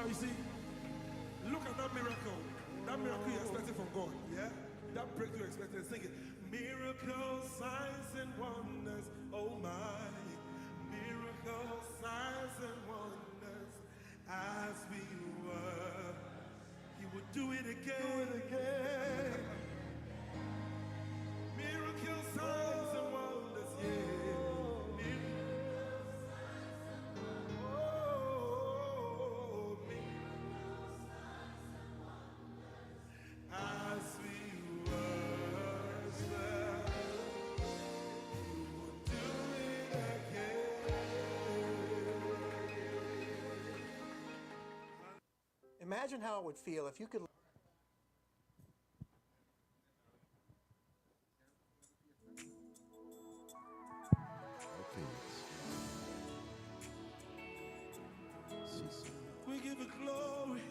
you see, look at that miracle. That miracle you're expecting from God. Yeah? That breakthrough you're expecting. Sing it. Miracles, signs, and wonders. Oh my. Miracles, signs, and wonders. As we were. He would do it again. Do it again. Miracles, signs, and wonders. Yeah. Miracles, oh, as we worship, you will do it again. Imagine how it would feel if you could Okay. Si, Señor. We give you glory,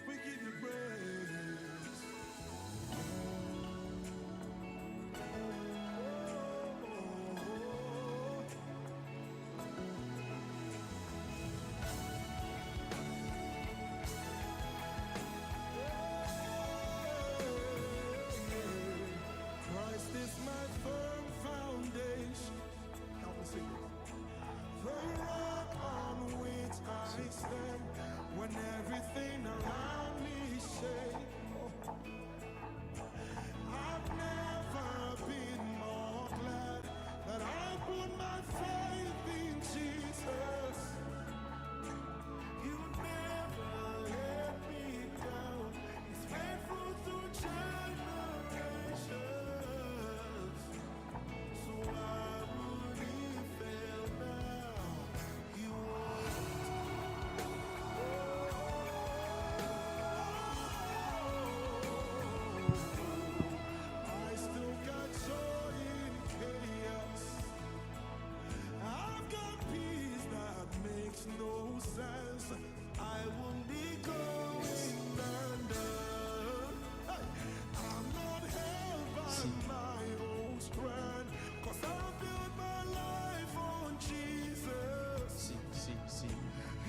we give you praise. Oh, Christ is my firm foundation. Help me sing this. The rock on which I stand when everything around me shakes. I've never been more glad that I put my faith in Jesus. He will never let me down. He's faithful through generations. So why would he fail now? He won't. I still got joy in chaos. I've got peace that makes no sense. I won't be going under. Hey, I'm not held by Si. my own strength. 'Cause I built my life on Jesus. Si, si, si.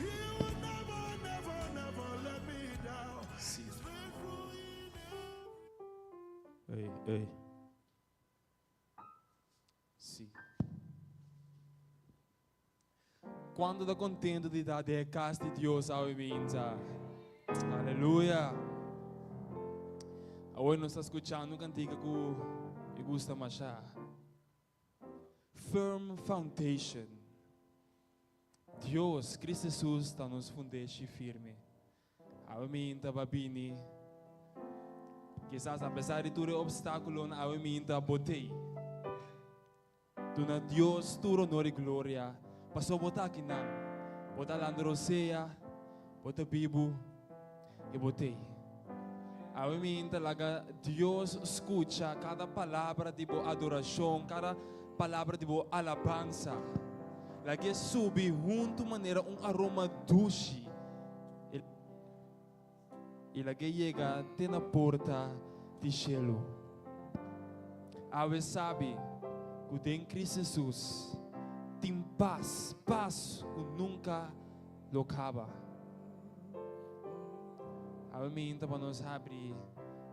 He will never, never, never let me down. Si. He's faithful in Ei, ei. Si. Kuantu ta kontentu di ta den kas di Dios awe mainta? Aleluya. Awe nos ta skuchando un kantika ku mi gusta masha. Firm Foundation. Dios, Cristo Jesus, ta nos fundeshi firme. Awe mainta bo a bini. Kisas apesar di tur opstákulo, awe mainta bo t'ei. Duna Dios tur honor i gloria. Paso bo ta akinan. Bo ta halando rosea, bo ta bibu i bo t'ei. Awe mainta laga Dios skucha kada palabra di bo adorashon, kada palabra di bo alabansa. Laga e subi huntu manera un aroma dushi. I laga e yega te na porta di shelu. Awe sabi ku den Cristo Jesus tin pas, pas ku nunka lo kaba. Awe mainta pa nos habri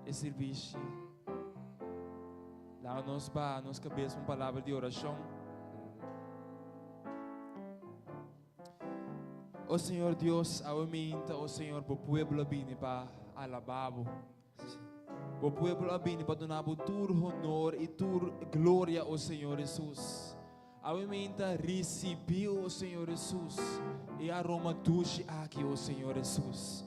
e sirbishi. Laga nos baha nos kabes un palabra di orashon. O Señor Dios, awe mainta, o Señor, bo pueblo a bini pa alabá bo. Bo pueblo a bini pa duna bo tur honor i tur gloria, o Señor Jesus. Awe mainta risibí, o Señor Jesus, e aroma dushi aki, o Señor Jesus.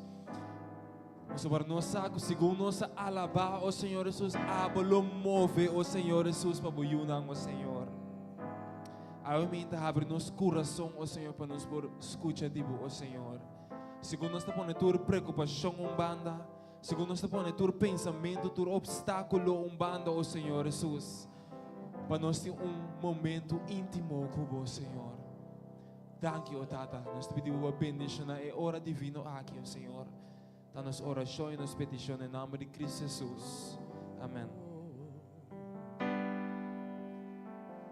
Pasobra nos sa ku segun nos a alabá, o Señor Jesus, abo lo move, o Señor Jesus, pa bo yunan, o Señor. Awe mainta habri nos kurason, o Señor, pa nos por skucha di bo, o Señor. Segun nos ta pone tur preokupashon un banda, segun nos ta pone tur pensamentu, tur opstákulo un banda, o Señor Jesus, pa nos tin un momento íntimo ku bo, Señor. Danki, o Tata. Nos ta pidi bo pa bendishoná e ora divino aki, o Señor. Ta nos orashon i nos petishon den nòmber di Cristo Jesus. Amèn.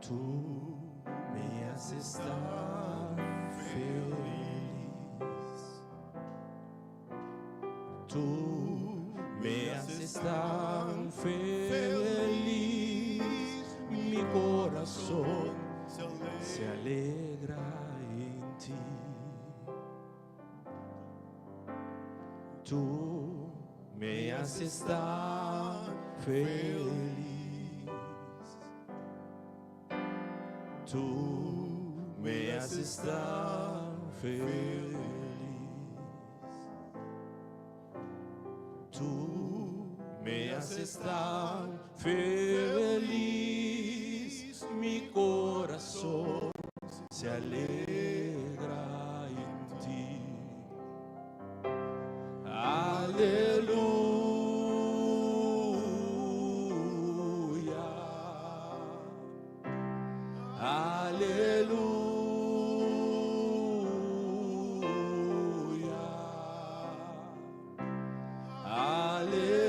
Tú me haces tan feliz. Tú me haces tan feliz, mi corazón se alegra en ti. Tú me haces tan feliz. Tú me haces tan feliz. Tú me haces tan feliz. Mi corazón se alegra en ti. Aleluya. Aleluya. Aleluya.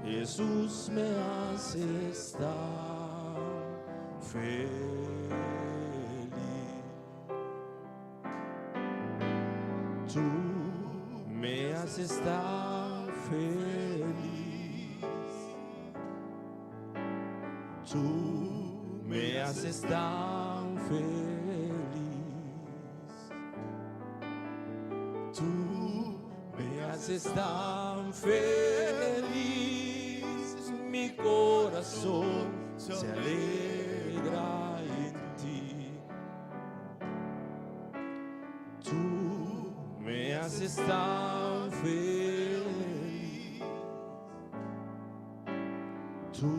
Jesús me hace tan feliz. Tú me haces tan feliz. Tú me haces tan feliz. Tú me haces tan feliz. Mi corazón se alegra en ti. Tú me haces tan feliz. Tú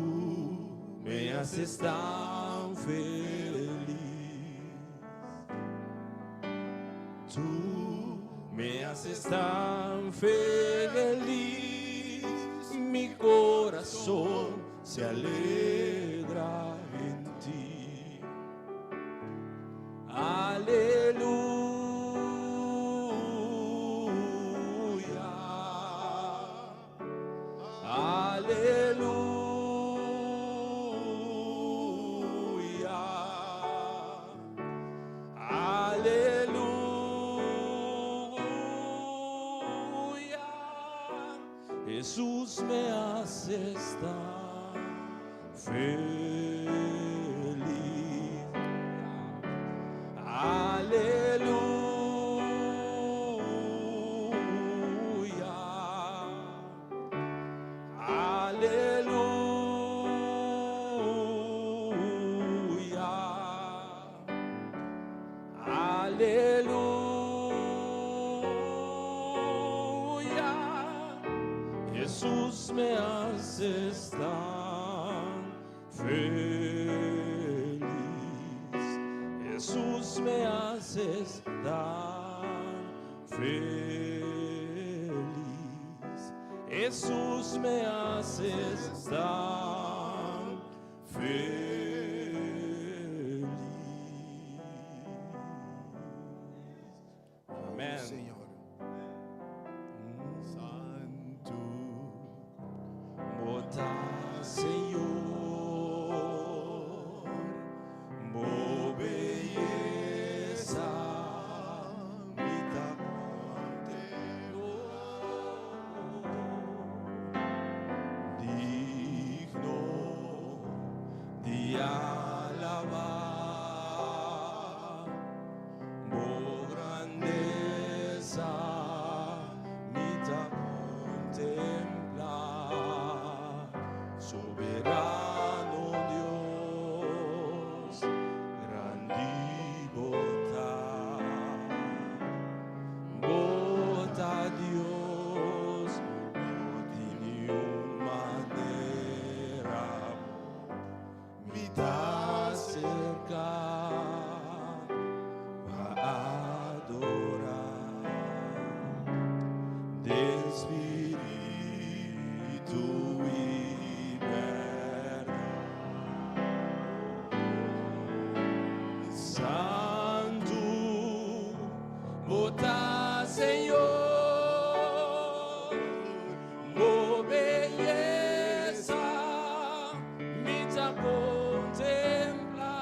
me haces tan feliz. Tú me haces tan feliz. Mi corazón se alegra en ti. Aleluya. Aleluya. Aleluya. Jesús me hace tan feliz. Aleluya. Aleluya. Aleluya. Jesús me hace tan feliz. Jesús me hace tan feliz. Jesús me hace tan feliz. Amèn. Señor. Santu. Bo ta Señor, bo beyesa mi ta contempla. Digno di alabá, bo grandesa mi ta contemplá. Soberano Dios, grandi bo ta. Bo ta Dios, no tin niun manera mi ta aserká pa adorá. Den spiritu i bèrdat. Santu, bo ta Señor, bo beyesa mi ta contemplá.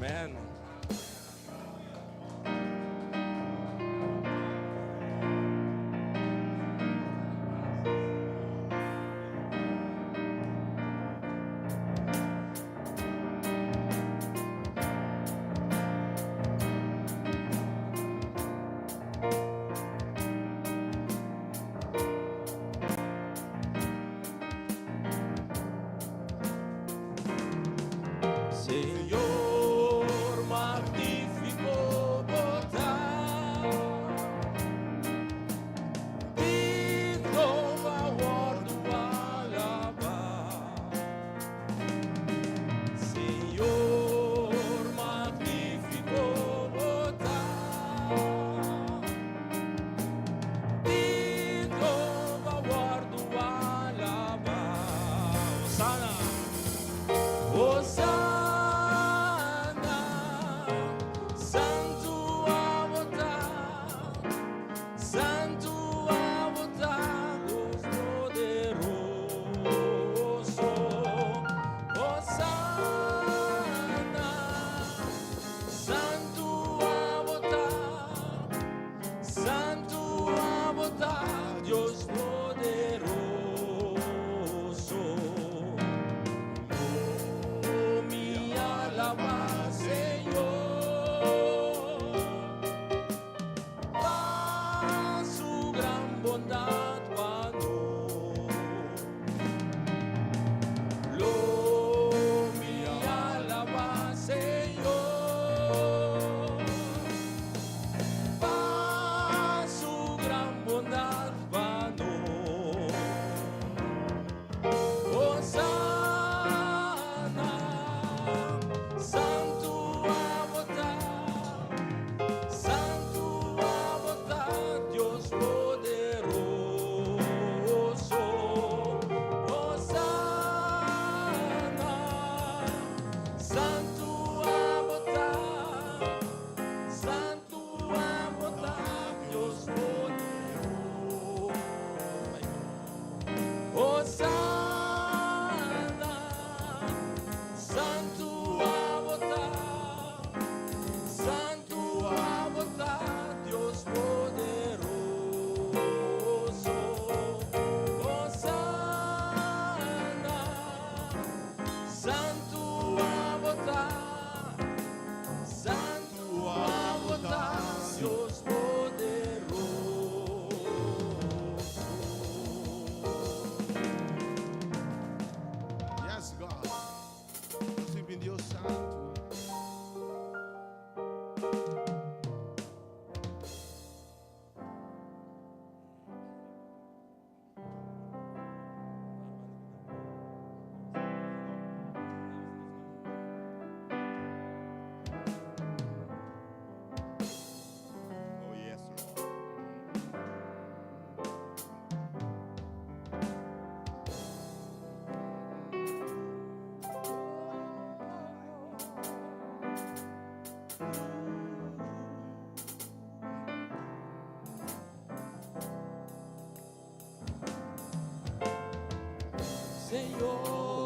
Amen. Señor, magnífico bo ta, digno pa wòrdu alabá. Señor, magnífico bo ta, digno pa wòrdu alabá. Hosana, Hosana, Santu abo ta, Santu abo ta, Dios poderoso. Hosana, Santu abo ta, Santu abo ta, Dios poderoso. Lo mi alabá Señor, pa su gran bondat pa nos. Lo mi alabá Señor, pa su gran bondat pa nos. Hosana, Santu abo ta, Santu abo ta, Dios poderoso. Hosana, Santu abo ta, Santu abo ta, Dios poderoso. Hosana, Santu abo ta, Santu abo ta, Dios poderoso. Hosana, Santu abo ta, Santu abo ta, Dios poderoso. Yes, God. Nos sirbi un Dios santu. Oh, yes, Lord.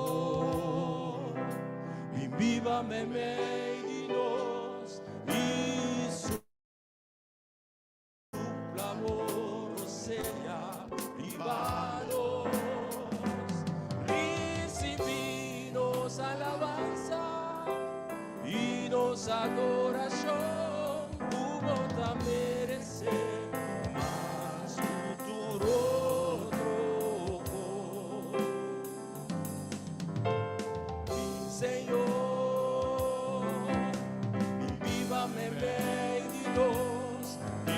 Señor, bin biba meimei di nos i supla bo rosea riba nos. Risibí nos alabansa i nos adorashon, ku bo ta meresé mas ku tur otro kos. Mi Señor, bin biba meimei di nos i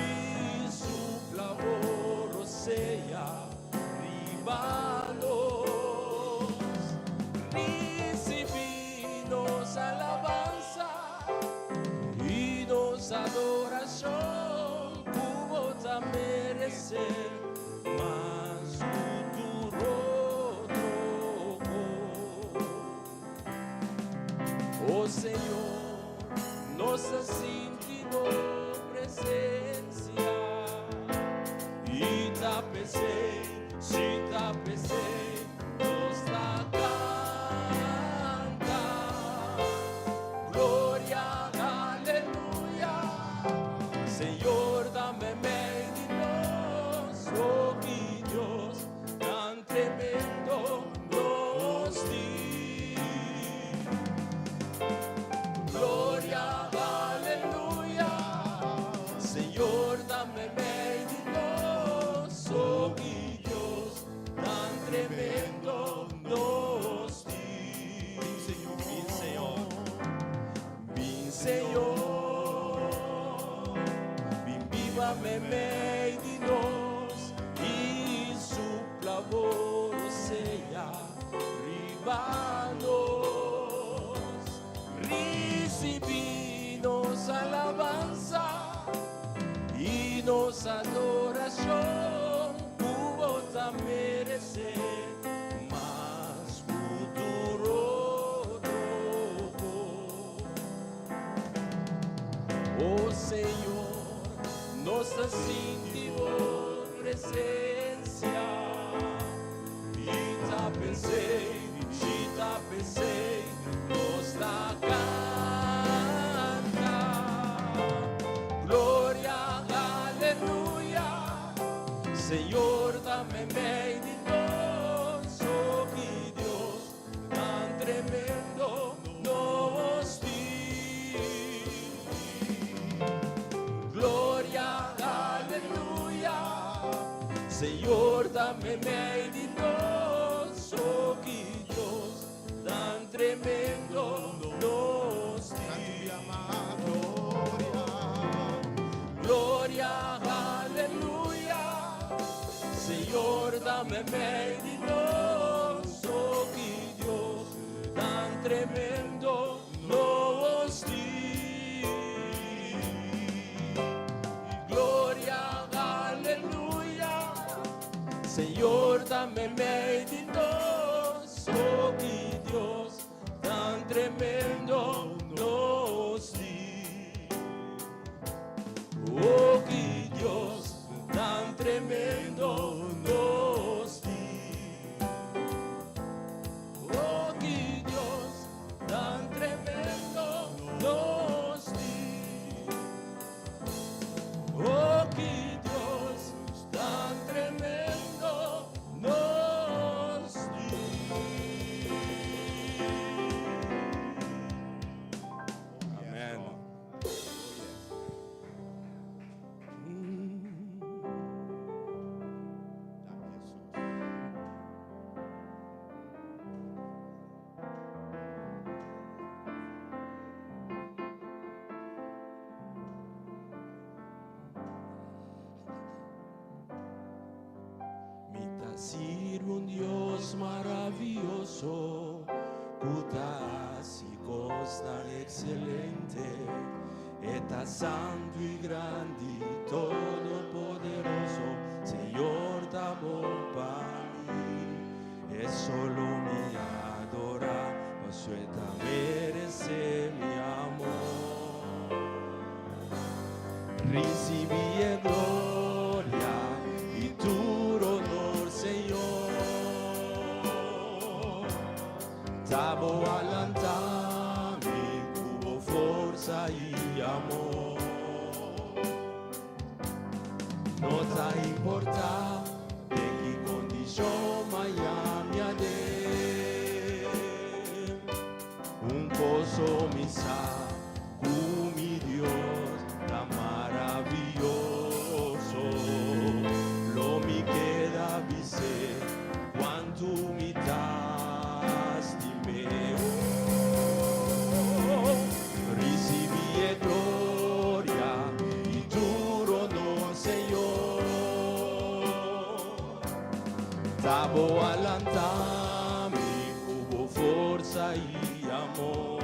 supla bo rosea riba nos. Risibí nos alabansa i nos adorashon, ku bo ta meresé mas ku tur otro kos. Oh Señor, nos a sinti bo presensia i ta p'esei, si ta p'esei, nos ta kanta. Gloria. Señor. Bin biba meimei di nos i supla bo rosea riba nos. Risibí nos alabansa i nos adorashon ku bo ta meresé mas ku tur otro kos. O Señor, nos ta sinti bo presensia i ta p'esei, si ta p'esei, nos ta kanta. Gloria, aleluya, Señor ta meimei di nos, oh ki Dios tan tremendo nos tin. Gloria, aleluya, Señor ta meimei di nos, oh ki Dios tan tremendo nos tin. Gloria, aleluya, Señor ta meimei di nos, oh ki Dios tan tremendo nos tin. Gloria, aleluya, Señor ta meimei di nos, oh ki Dios tan tremendo nos tin. Oh, ki Dios tan tremendo nos tin. Oh, ki Dios tan tremendo nos tin. Oh, ki Dios tan tremendo nos tin. Amen. Danki, Jesus. Mi ta sirbi un Dios maravioso, ku ta hasi kosnan ekselente. E ta santu i grandi, todopoderoso, Señor ta bon pa mi. E so lo mi adorá, paso e ta meresé mi amor. Risibí e gloria i tur honor, Señor. Ta bo a lanta mi ku forsa i amor. No ta importá den ki kondishon mi aden. Un kos mi sa ku mi Dios ta maravioso. Lo mi keda bis'é kuantu mi ta stim'é. Oh, risibí e gloria i tur honor, Señor. Ta bo a lanta mi ku forsa i amor.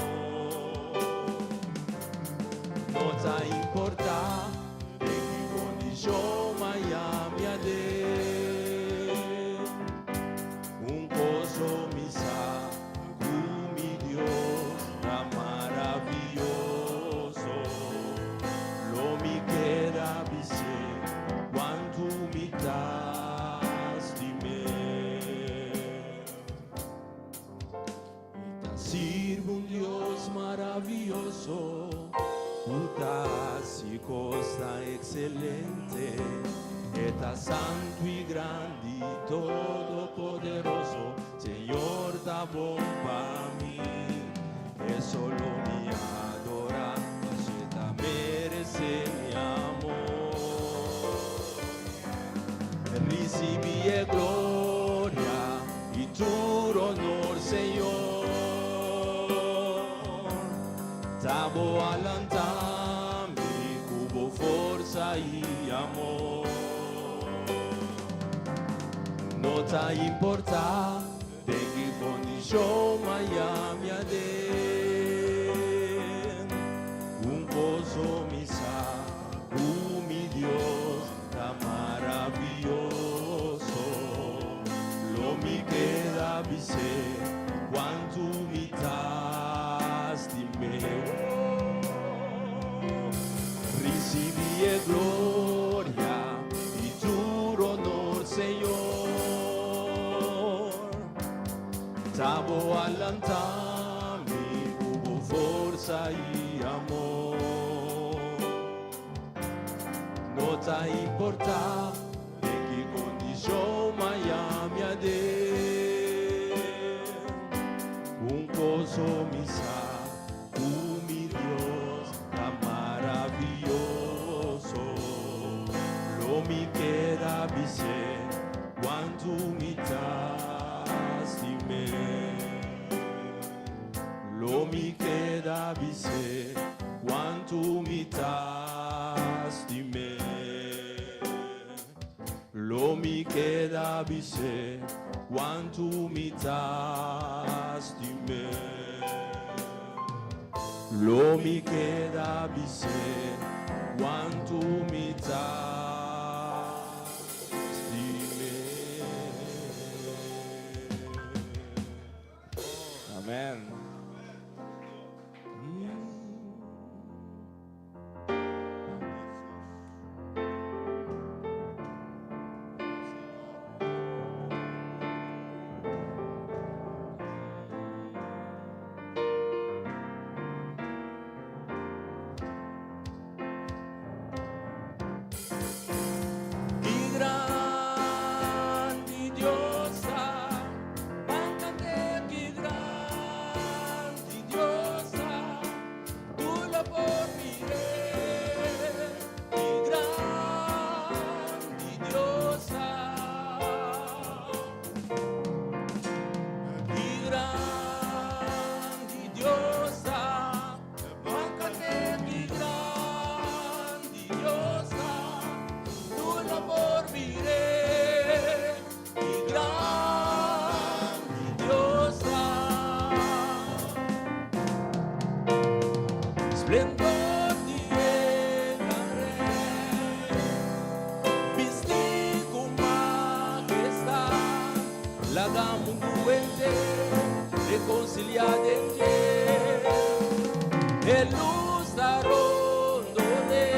No ta importá den ki kondishon mi aden. Un kos mi sa ku mi Dios ta maravioso. Lo mi keda bis'é kuantu mi ta stim'é. Mi ta sirbi un Dios maravioso, ku ta hasi kosnan ekselente. E ta santu i grandi, todopoderoso, Señor ta bon pa mi. E so lo mi adorá, paso e ta meresé mi amor. Risibí e gloria i tur honor, Señor. Ta bo a lanta mi ku bo forsa i amor. No ta importá den ki kondishon maya mi aden, un kos so mi sa, ku mi Dios ta maravioso. Lo mi keda bis'é kuantu mi ta stim'é. Risibí e gloria i tur honor, Señor. Ta bo a lanta mi ku bo forsa i amor. No ta importá den ki kondishon maya mi aden, un kos so mi sa, ku mi Dios ta maravioso. Lo mi keda bis'é kuantu mi ta stim'é. Lo mi keda bis'é kuantu mi ta stim'é. Lo mi keda bis'é kuantu mi ta stim'é. Lo mi keda bis'é kuantu mi ta stim'é. Amen. Ki grandi Dios ta, ban kant'é, ki grandi Dios ta, tur lo por mir'é. Ki grandi Dios ta. Ki grandi Dios ta, ban kant'é, ki grandi Dios ta, tur lo por mir'é. Ki grandi Dios ta. Splendor di e gran Rei, bistí ku mahestat, laga mundu henter rekonsiliá den dje. E lus ta rondon'é,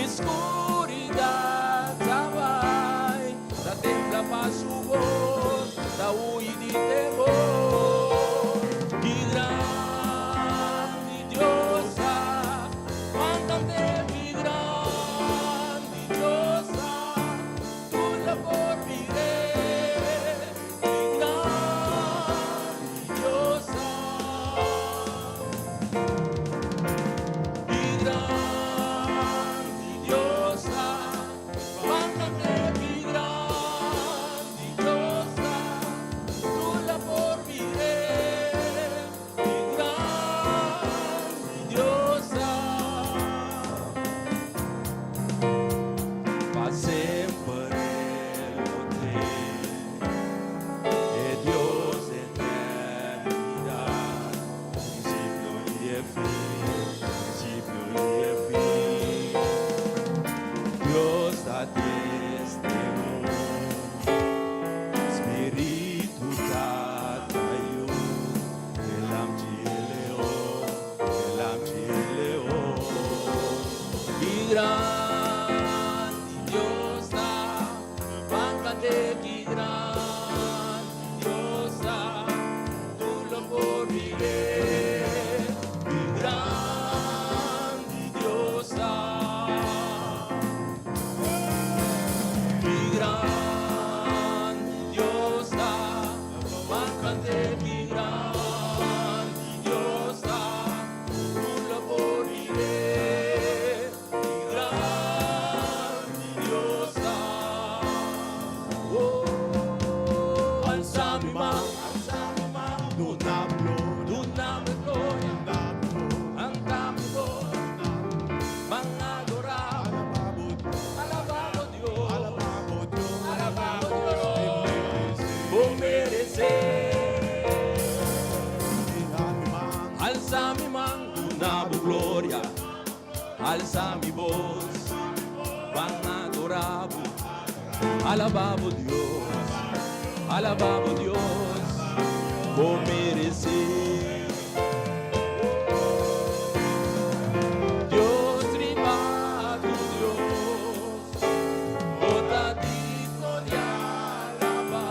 i skuridat ta bai, ta tembla pa su bos, ta hui di temor. Ki grandi Dios ta, ban kant'é, ki grandi Dios ta, tur lo por mir'é. Ki grandi Dios ta. Ki grandi Dios ta, ban kant'é, ki grandi Dios ta, tur lo por mir'é. Ki grandi Dios ta. Pa semper E lo t'ei, e Dios di eternidat, prinsipio i e fin, prinsipio i e fin. Dios ta testimonio, Spiritu Tata Yu, e Lamchi e Leon, e Lamchi e Leon. Ki grandi Dios ta, ban kant'é, ki grandi Dios ta, tur lo por mir'é. Ki grandi Dios ta. Ki grandi Dios ta, ban kant'é, ki grandi Dios ta, tur lo por mir'é. Ki grandi. Alsa mi man, duna bo gloria. Alsa mi bos, ban adora bo. Alaba bo Dios, alaba bo Dios, bo merece. Dios riba tur Dios, bo ta digno di alaba.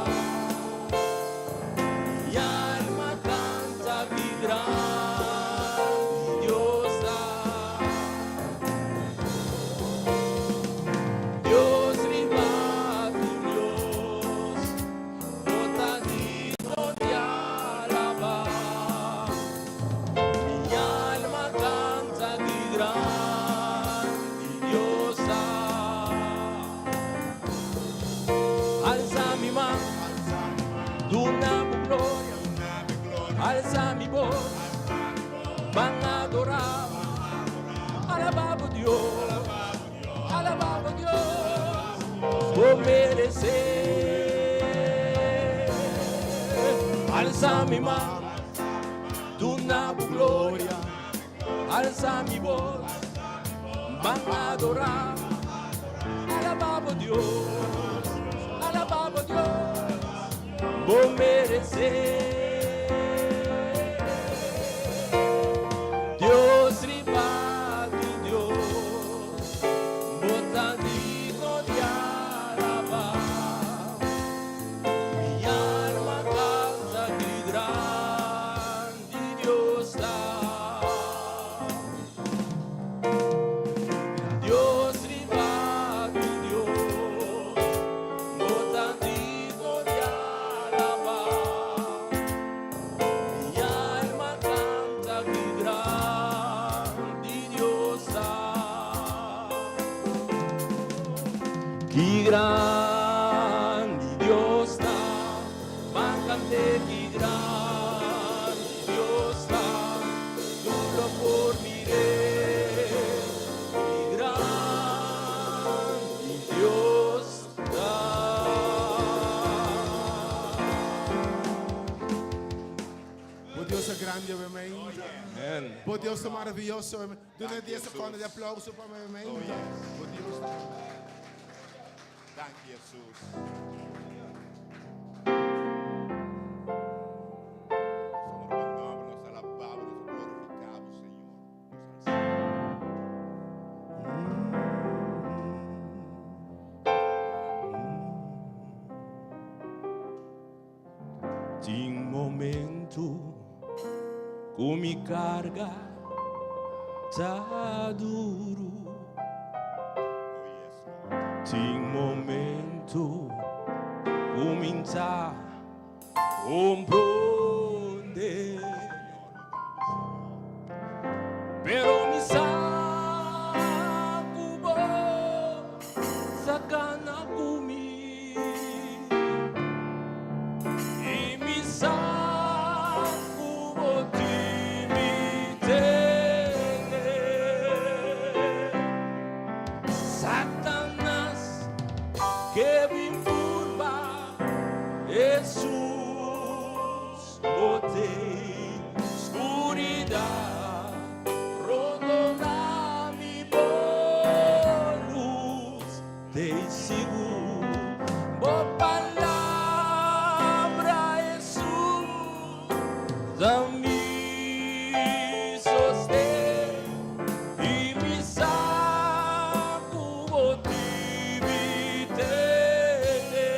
Mi alma canta ki grandi Dios ta. Dios riba tur Dios, bo ta digno di alaba. Mi alma canta ki grandi Dios ta. Alsa mi man, duna bo gloria. Alsa mi bos, ban adora. Alaba bo Dios, alaba bo Dios, bo merece. Alsa mi man, duna bo gloria. Alsa mi bos, ban adora. Alaba bo Dios, alaba bo Dios, bo merece. Dios riba tur Dios, bo ta digno di alaba. Mi alma canta ki grandi Dios ta. Dios riba tur Dios, bo ta digno di alaba. Mi alma canta ki grandi Dios ta. Ki grandi Dios ta, ban cant'e ki grandi Dios ta, tur lo por mir'e. Ki grandi Dios ta. Bo Dios ta grandi, amèn. Amèn. Bo Dios ta maravioso, amèn. Duna 10 sekonde di aplouso pa mi, amèn. Oh, yes. Bo Dios ta Danki, Jesus. Nos honra bo nòmber, nos alabá bo, nos glorifiká bo, Señor. Nos alsá. Tin momento ku mi karga ta duru. Oh, yes, Lord. Tin momento ku mi n' ta komprondé. Señor, yuda mi, Señor. Pero mi sa ku bo sa kana ku mi. I mi sa ku bo tin mi tene. Satanas ke bin purba, Jesus bo t'ei. Skuridat rondoná mi, bo lus t'ei sigur. Bo palabra, Jesus, ta mi sosten. I mi sa ku bo tin mi tene.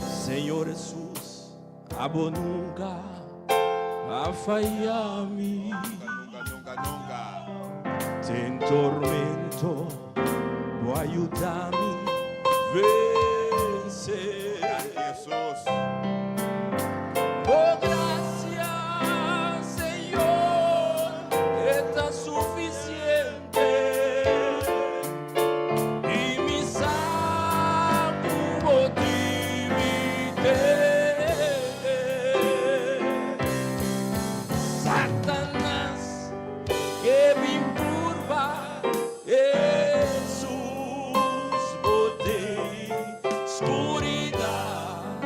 Señor Jesus, abo nunka a faya mi. Nunka, nunka, nunka, nunka. Den tormento, bo a yuda mi vense. Danki, Jesus. Bo grasia, Señor, ta sufisiente. I mi sa ku bo tin mi tene. Satanas ke bin purba, Jesus bo t'ei. Skuridat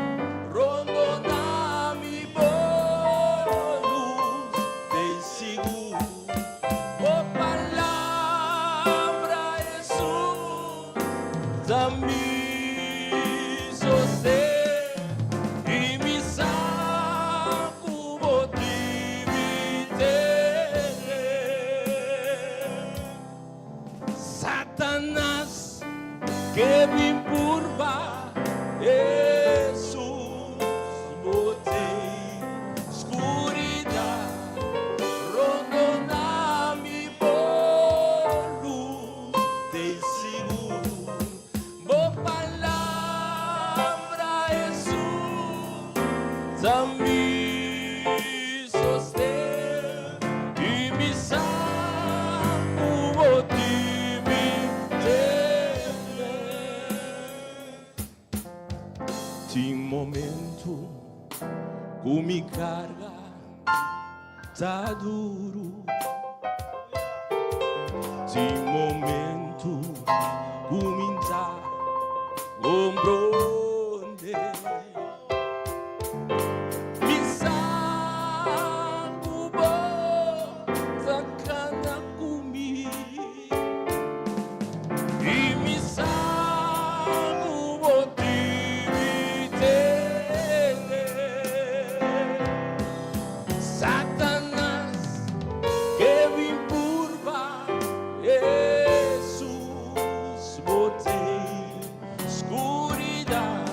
Ta mi sosten i mi sa ku bo tin mi tene. Tin momentu ku mi karga ta duru. Tin momentu ku mi ta kompronde. Mi sa ku bo ta kana ku mi. I mi sa ku bo tin mi tene. Satanas ke bin purba, Hesus bo t'ei. Skuridat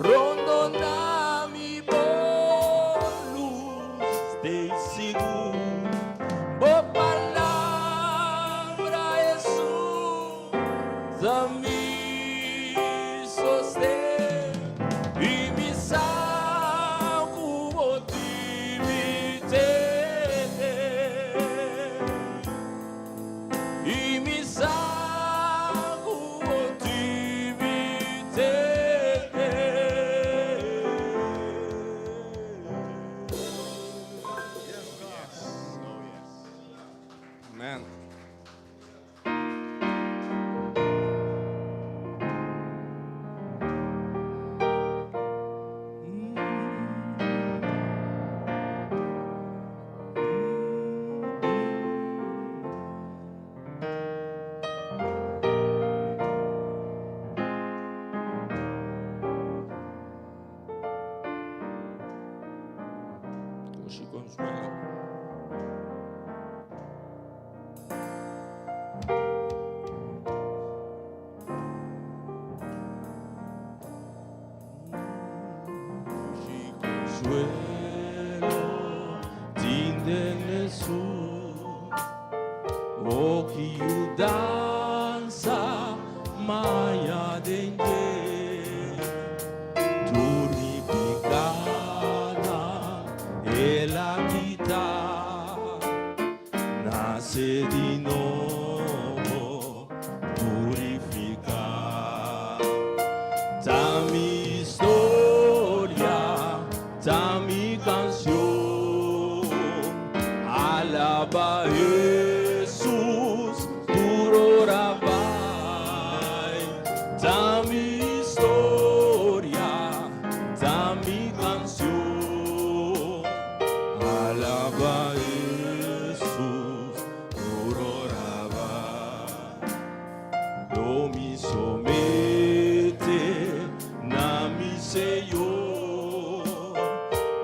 rondoná mi, bo lus t'ei sigur. Bo palabra, Hesus, ta mi sosten i mi sa ku bo tin mi tene. I mi sa ku bo tin mi tene. Oh, yes. Amen. Dushi Consuelo. Dushi Consuelo tin den Hesus. O ki yudansa m'a haña den dje. Tur mi pikánan el a kita. Nase di nobo, purifiká. Ta mi historia, ta mi kanshon. Alabá Hesus, tur ora bai. Ta mi historia, ta mi kanshon. Alabá Hesus, tur ora bai. Lo mi someté na mi Señor,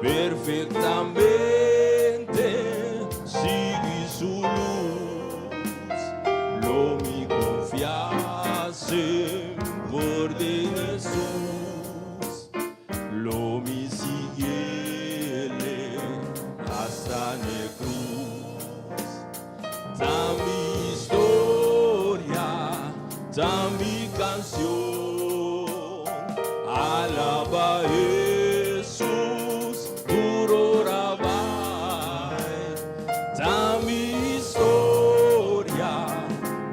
perfektamente sigui su lus. Lo mi konfia semper den Hesus. Lo mi sigui'é asta na krus. Ta mi historia, ta mi kanshon. Alabá Hesus, tur ora bai. Ta mi historia,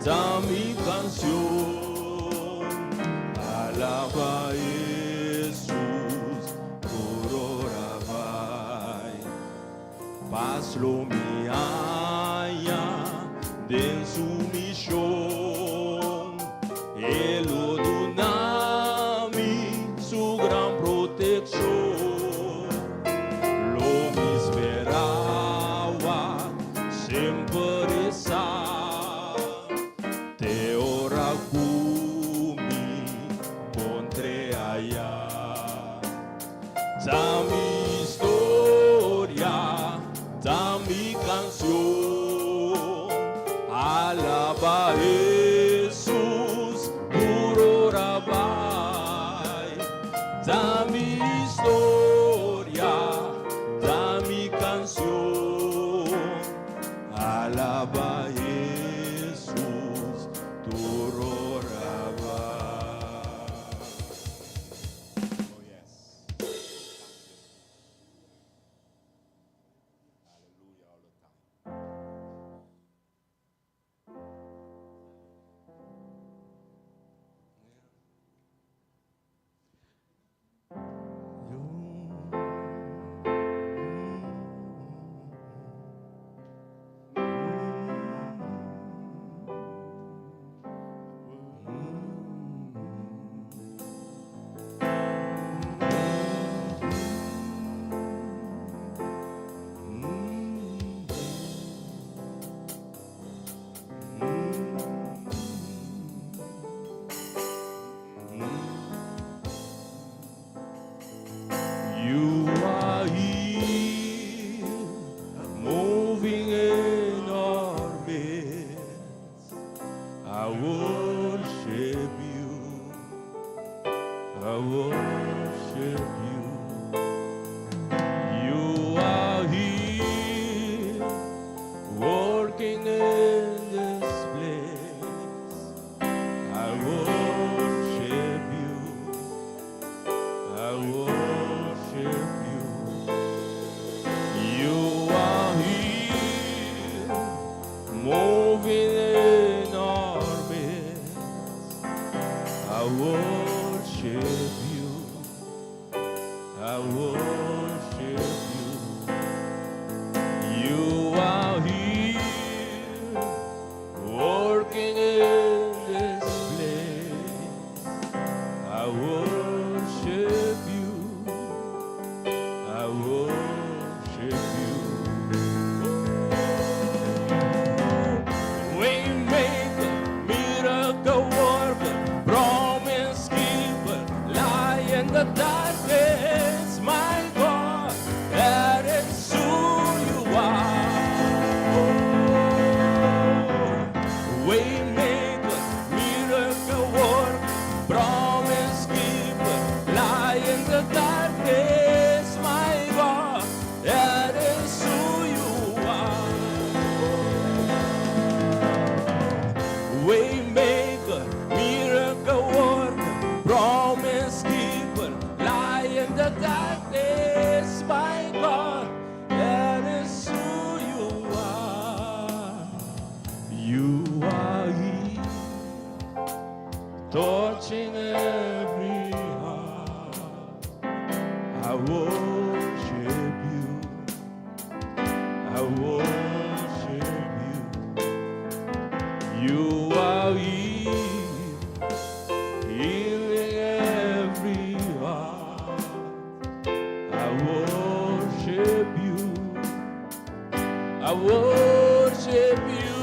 ta mi kanshon. Alabá Hesus, tur ora bai. Pas lo mi haña den su mishon. E lo duna mi su gran protekshon. Lo mi spera semper sa. Te ora ku mi kontr'é aya. Ta mi historia, ta mi kanshon. Alabá. I worship you. Waymaker, miracle worker, promise keeper, light in the darkness, my God, that is who you are. Oh, Waymaker, miracle worker, promise keeper, light in the darkness, my God, that is who you are. Waymaker, miracle worker, promise keeper, light in the darkness, my God, that is who you are. You are here, touching every heart. I worship you. I worship you. You are here, healing every heart. I worship you. I worship you.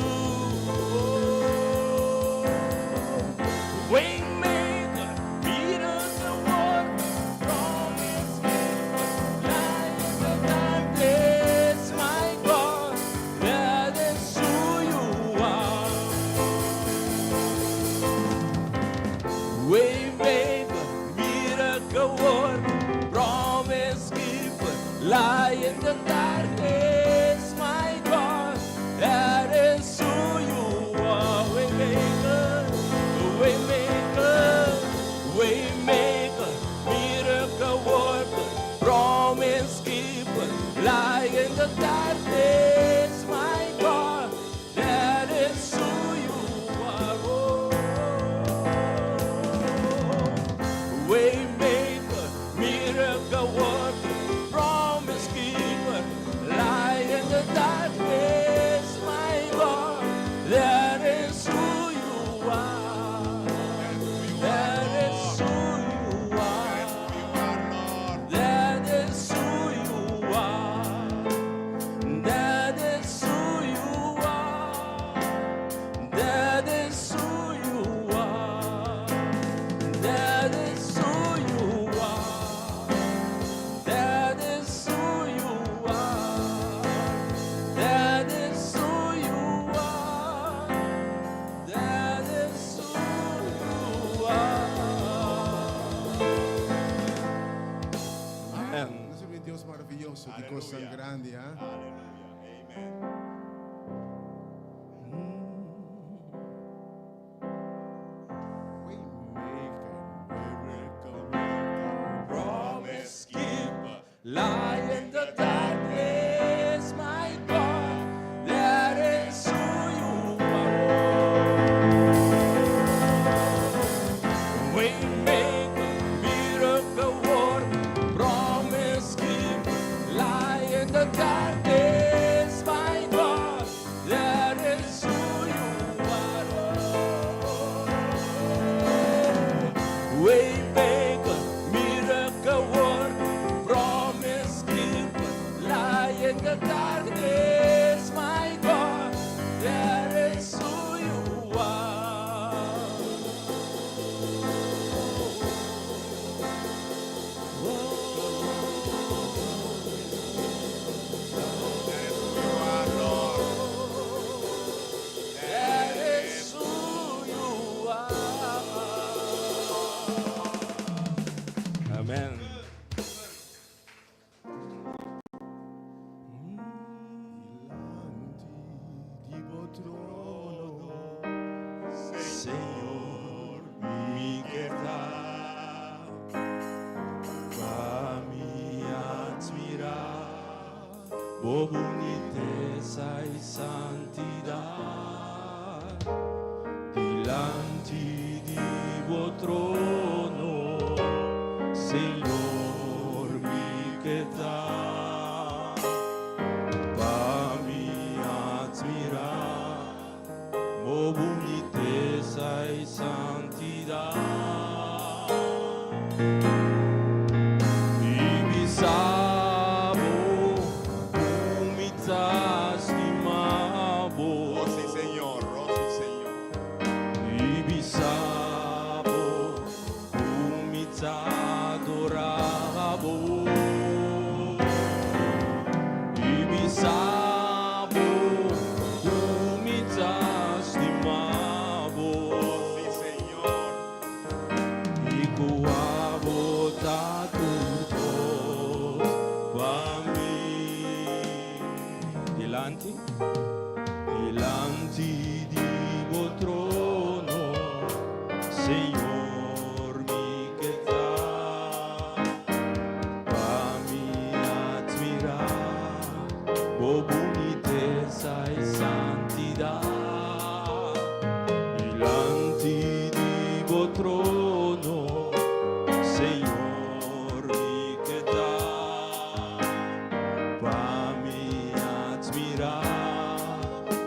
Waymaker, miracle worker, promise keeper, light in the darkness, my God, that is who you are. Waymaker, miracle worker, promise keeper, light in the darkness, my God, that is who you are. Waymaker, waymaker, waymaker, miracle worker, promise keeper, light in the darkness, my God, that is who you are. Oh, Waymaker, miracle worker, promise keeper, light in the darkness, my God, that is who you are. That is who you are. That is who you are. That is who you are. That is who you are. That is who you are. That is who you are. That is who you are. That is who you are. Amen. Nos sirbi un Dios maravioso, di kos Aleluya. Grandi, eh? Aleluya. Amen. Waymaker, miracle worker, Promise keeper, light in the darkness, my God, that is who you are. Waymaker, miracle worker, promise keeper, light in the darkness, my God, that is who you are. Waymaker, miracle worker, promise keeper, light in the darkness, my God, that is who you are. That is who you are, Lord. That is who you are. Amen. Dilanti di bo trono, Señor, mi ke ta pa mi admirá bo bunitesa i santidat dilanti di bo trono, Señor, mi ke ta pa mi admirá bo bunitesa i santidat i bisa. bisa bo ku mi ta stima bo. Sí, Señor. I ku abo ta tur kos pa mi. Dilanti, dilanti di bo trono, Señor, mi ke ta. Pa mi atmirá bo bunitesa i santidat. Dilanti di bo trono, Señor, mi ke ta. Pa mi atmirá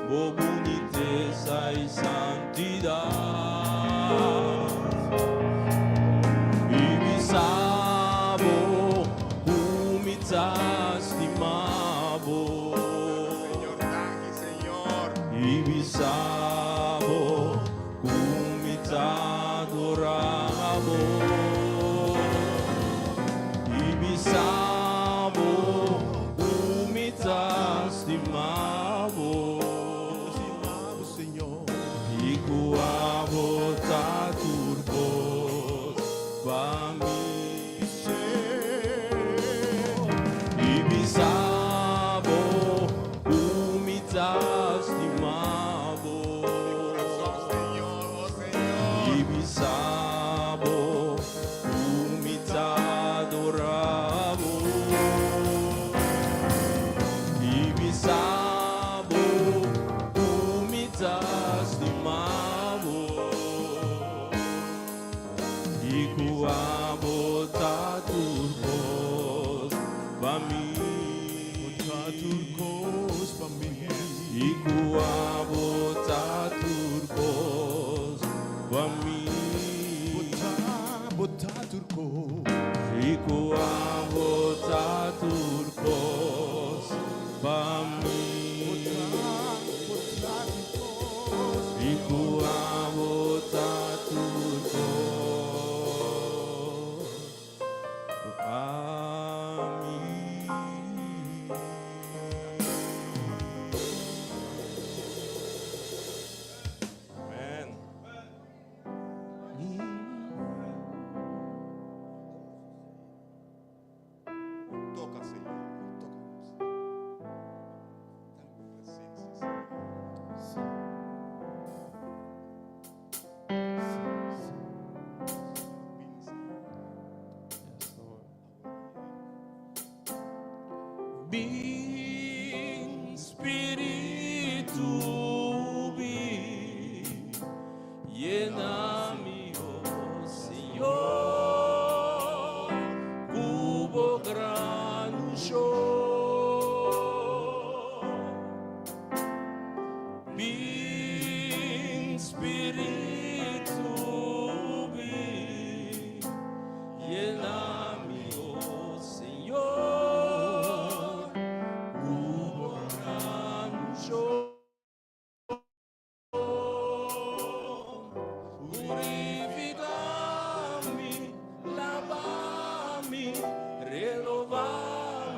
bo bunitesa i santidat. I bisa bo ku mi ta stima bo. Señor, danki, Señor. I bisa bo ku mi ta adorá bo. I bisa bo ku mi ta stima bo. Stima bo, Señor. I ku abo ta tur kos pa mi. I bisa bo ku mi ta stima bo. Corazón, Señor, oh Señor. I bisa bo ku mi ta adorá bo. I bisa bo ku mi ta stima bo. I ku abo ta tur kos pa mi. Ta tur kos pa mi. I ku abo ta tur kos pa mi. Bo ta tur kos. I ku abo ta tur kos pa mi. Bo ta tur kos. I ku abo ta tur kos pa mi. Amen. Toca, Señor. Tócanos. Dame tu presencia, Señor. Ven, Señor. Yes, Lord. Bin Spiritu bin, yena mi, oh Señor, ku bo gran unshon. Bin Spiritu bin, yena mi, oh Señor, ku bo gran unshon. Purifiká mi, laba mi, renová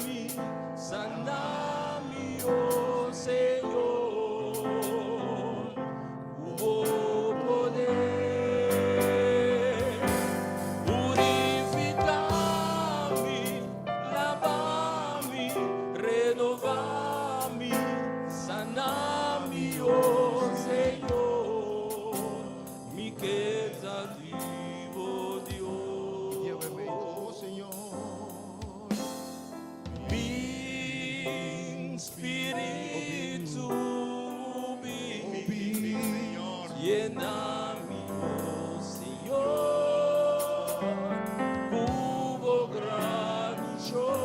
mi, sana mi, oh Señor, ku bo poder. Purifiká mi, laba mi, renová mi, sana mi, oh Señor, mi ke ta di bo, Dios. Llévame, oh Señor. Bin Spiritu bin, Señor. yena mi, oh Señor, ku bo gran unshon.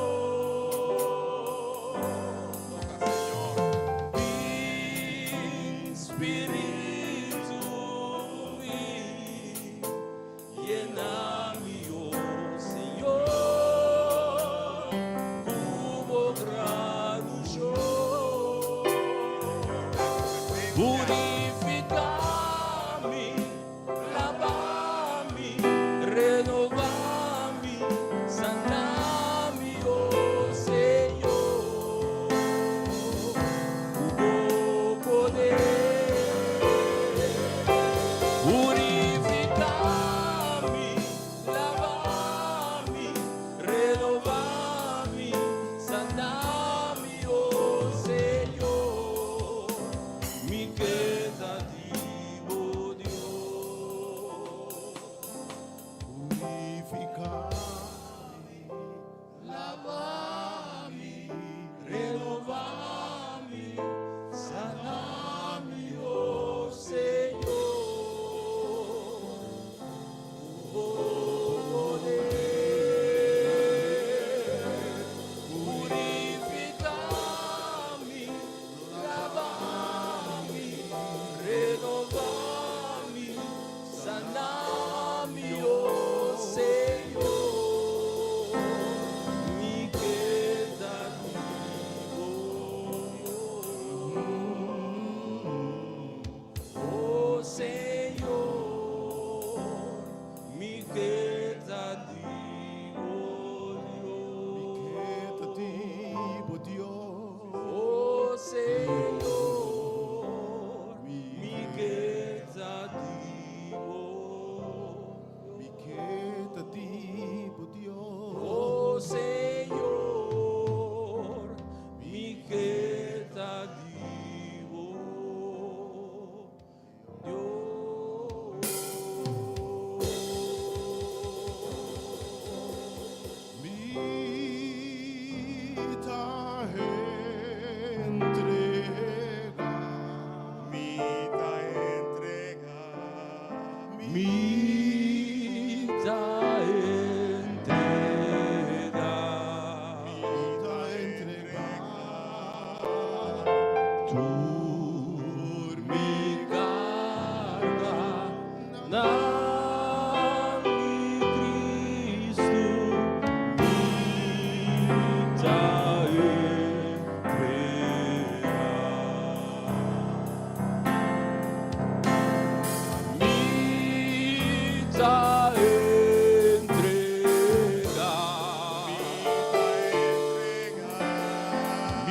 Toca, Señor. Bin Spiritu bin, yena mi, oh Señor, ku bo gran unshon. Purifiká mi, laba mi, renová mi, sana mi, oh Señor.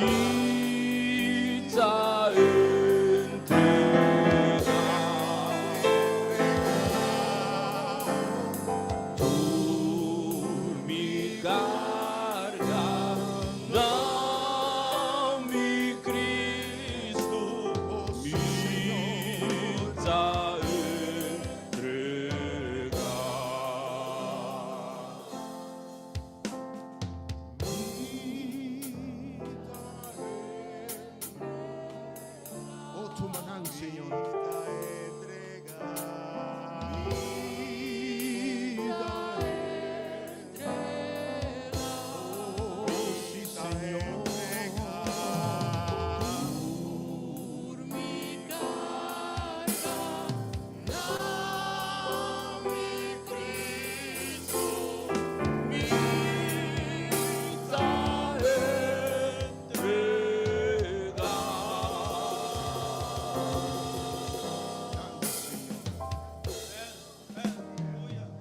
Mi ta entregá tur mi karga na mi Cristo. Mi ta entregá. Oh, tuma nan, Señor. Oh, sí, Señor. Danki, Señor.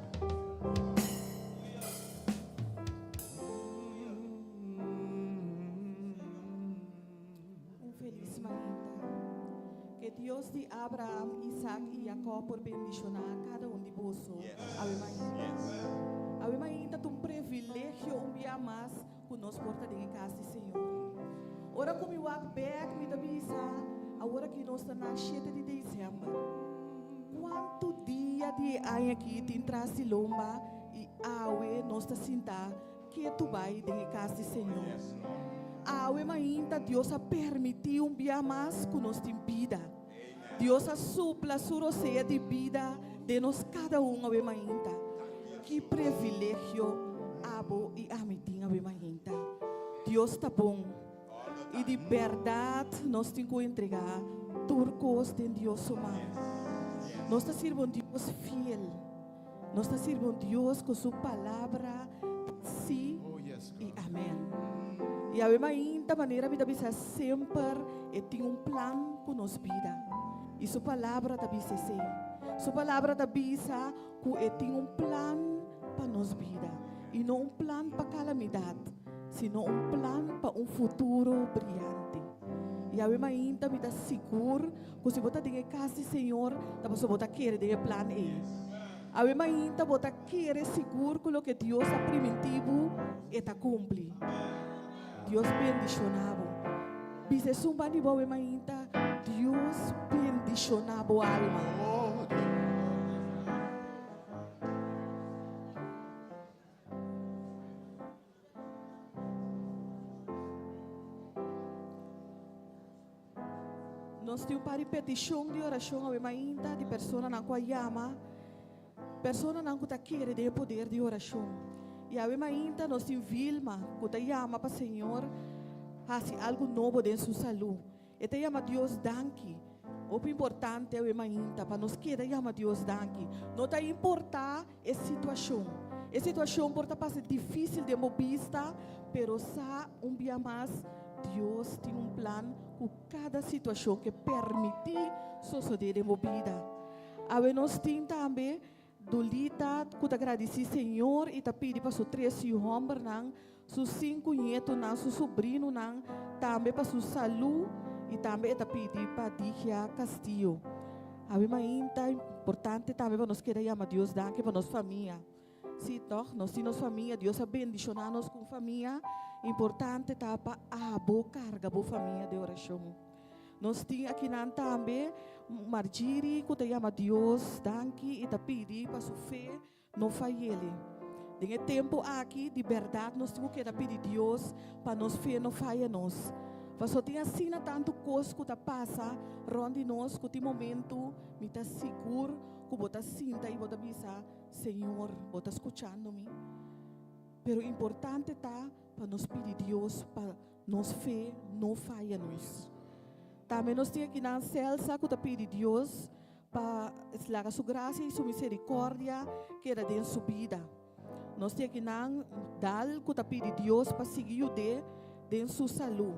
Un felis mainta. Ke Dios di Abraham, Isaac i Jacob por bendishoná kada un di boso awe mainta. Awe mainta ta un privilegio un bia mas ku nos por ta den e kas di Señor. Ora ku mi wak bèk mi ta bisa, awor aki nos ta na shete di desèmber. Kuantu dia di e aña aki tin tras di lomba i awe nos ta sinta Ketu bai den e kas di Señor. Awe mainta Dios a permití un bia mas ku nos tin bida. Dios a supla su rosea di bida den nos kada un awe mainta. Ki privilegio abo i ami tin awe mainta. Dios ta bon i di bèrdat nos tin ku entregá tur kos den Dios su man. Nos ta sirbi un Dios fiel. Nos ta sirbi un Dios ku su palabra ta sí i amèn. I awe mainta manera mi ta bisa semper e tin un plan ku nos bida. I su palabra ta bisa esei. Su palabra ta bisa ku e tin un plan pa nos bida. I no un plan pa kalamidat, sino un plan pa un futuro briante. I awe mainta mi ta sigur Ku si bo ta den e kas di Señor, ta pasobra bo ta kere den e plan ei. Awe mainta bo ta kere sigur ku loke Dios a primintí bo, e ta kumpli. Dios bendishoná bo. Bisa esun ban di bo awe mainta, Dios bendishoná bo alma. Nos tin un par di petishon di orashon awe mainta di personanan ku a yama, personanan ku ta kere den e poder di orashon. I awe mainta nos tin Vilma ku ta yama pa Señor hasi algu nobo den su salú. E ta yama Dios danki. Hopi importante awe mainta pa nos keda yama Dios danki. No ta importá e situashon. E situashon por ta pasa difísil den bo bista, pero sa un bia mas Dios tin un plan ku kada situashon ke permití sosodé den bo bida. Awe nos tin tambe Dulita ku ta gradisí Señor i ta pidi pa su tres yu hòmbernan, su sinku ñetunan, su subrinunan, tambe pa su salú i tambe e ta pidi pa Digia Castillo. Awe mainta importante tambe pa nos keda yama Dios danki pa nos famia. Sí, tòg? Nos tin nos famia, Dios a bendishoná nos ku un famia. Importante ta pa abo karga bo famia den orashon. Nos tin akinan tambe Margiri ku ta yama Dios danki i ta pidi pa su fe no fayele. Den e tempu aki di bèrdat nos tin ku keda pidi Dios pa nos fe no faya nos. Pasobra tin asina tantu kos ku ta pasa rònt di nos ku tin momentu mi ta sigur ku bo ta sinta i bo ta bisa, Señor, bo ta skuchando mi? Pero importante ta pa nos pidi Dios pa nos fe no faya nos. Tambe nos tin akinan Celsa ku ta pidi Dios pa laga su grasia i su misericordia keda den su bida. Nos tin akinan Dal ku ta pidi Dios pa sigui yud'é den su salú.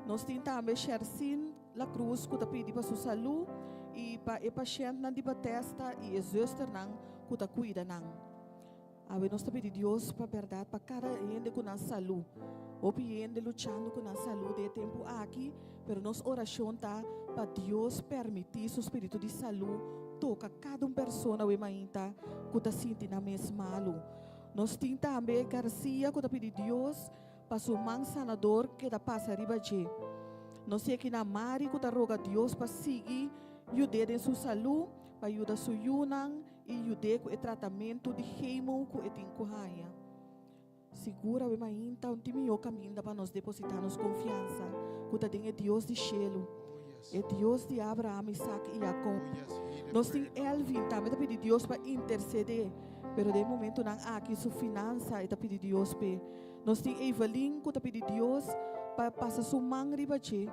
Nos tin tambe Shersin La Cruz ku ta pidi pa su salú i pa e pashèntnan di Batesta i e zùsternan ku ta kuida nan. Awe nos ta pidi Dios pa bèrdat pa kada hende ku nan salú. Hopi hende luchando ku nan salú den e tempu aki, pero nos orashon ta pa Dios permití su spiritu di salú toka kada un persona awe mainta ku ta sinti nan mes malu. Nos tin tambe Garcia ku ta pidi Dios pa su man sanador keda pasa riba dje. Nos tin aki na Mari ku ta roga Dios pa sigui yud'é den su salú, pa yuda su yunan i yud'é ku e tratamentu di chemo ku e tin ku haña. Sigur awe mainta un tin mihó kaminda pa nos depositá nos konfiansa ku ta den e Dios di shelu, e Dios di Abraham, Isak i Jakòb. Nos tin Elvin tambe ta pidi Dios pa intersedé, pero den e momentunan aki su finansa e ta pidi Dios p'e. Nos tin Evelyn ku ta pidi Dios pa pasa su man riba dje.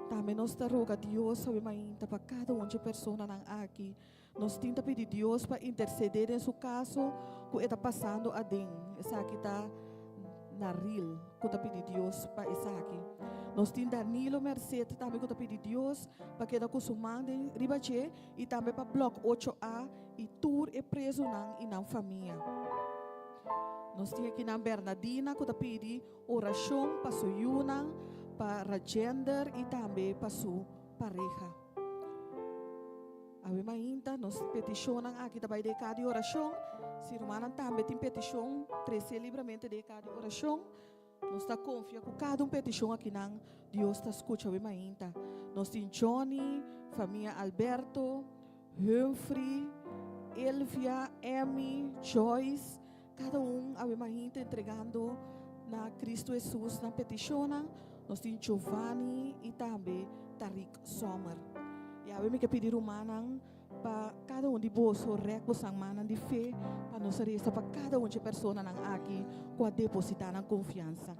Tambe nos ta roga Dios awe mainta pa kada un dje personanan aki. Nos tin ta pidi Dios pa intercede den su caso cu e ta pasando aden. Esaki ta Naril cu ta pidi Dios pa esaki. Nos tin Danilo Merced tambe cu ta pidi Dios pa keda cu su man den riba dje y tambe pa Blok ocho A y tur e prezunan y nan famia. Nos tin akinan Bernadina cu ta pidi oracion pa su yunan, pa Rajender y tambe pa su pareha. Awe mainta nos petishonnan aki ta bai den e kar di orashon. Si rumannan tambe tin petishon, trese libramente den e kar di orashon. Nos ta konfia ku kada un petishon akinan Dios ta skucha awe mainta. Nos tin Johnny, famia Alberto, Humphrey, Elvia, Emmy, Joyce, kada un awe mainta entregando na Cristo Jesus nan petishonnan. Nos tin Giovanni i tambe Tariq Sommer. I awe mi ke pidi rumannan pa kada un di boso rèk bosan mannan di fe pa nos resa pa kada un dje personanan aki ku a depositá nan konfiansa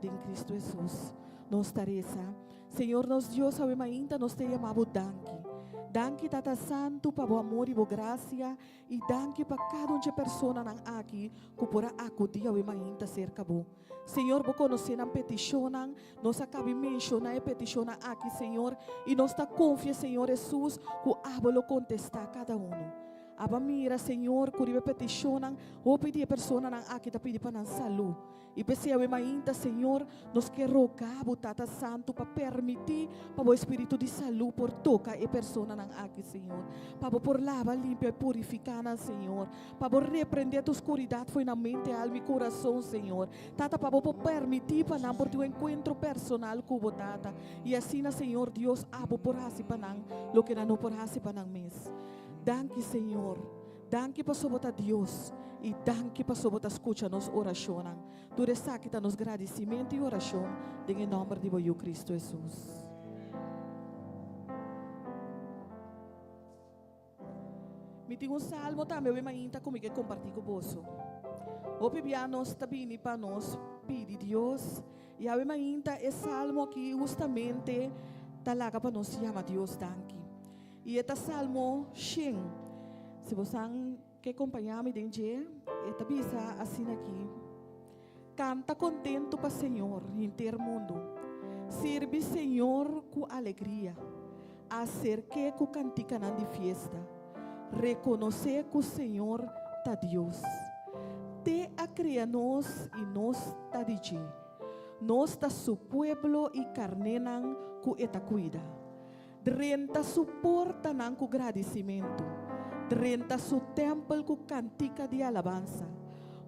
den Kristu Hesus. Nos ta resa, Señor nos Dios, awe mainta nos ta yama bo danki. Danki Tata Santu pa bo amor i bo grasia i danki pa kada un dje personanan aki ku por a akudí awe mainta serka bo. Señor, bo konosé nan petishonnan. Nos a kabi menshoná e petishonnan aki, Señor, i nos ta konfia, Señor Hesus, ku abo lo kontestá kada unu. Abo a mira, Señor, ku riba e petishonnan, hopi di e personanan aki ta pidi pa nan salú. I p'esei awe mainta, Señor, nos ke roga bo, Tata Santu, pa permití pa bo Espíritu di salú por toka e personanan aki, Señor. Pa bo por laba, limpia i purifiká nan, Señor. Pa bo reprendé tur skuridat fo'i nan mente, alma i kurason, Señor. Tata, pa bo por permití pa nan por tin un enkuentro personal ku bo, Tata. I asina, Señor Dios, abo por hasi pa nan loke nan no por hasi pa nan mes. Danki, Señor. Danki pasobra bo ta Dios, i danki pasobra bo ta skucha nos orashonnan. Tur esaki ta nos gradisimentu i orashon den e nòmber di bo Yu Kristu Hesus. Mi tin un salmo tambe awe mainta ku mi ke kompartí ku boso. Hopi bia nos ta bini pa nos pidi Dios i awe mainta e salmo aki hustamente ta laga pa nos yama Dios danki. I e ta Salmo shen. Si bosan ke kompañá mi den dje, e ta bisa asina aki, Kanta kontentu pa Señor, henter mundu. Sirbi Señor ku alegria. Aserk'é ku kantikanan di fiesta. Rekonosé ku Señor ta Dios. T'e a kria nos i nos ta di dje. Nos ta su pueblo i karnénan ku e ta kuida. Drenta su portanan ku gradisimentu, drenta su tèmpel ku kantika di alabansa.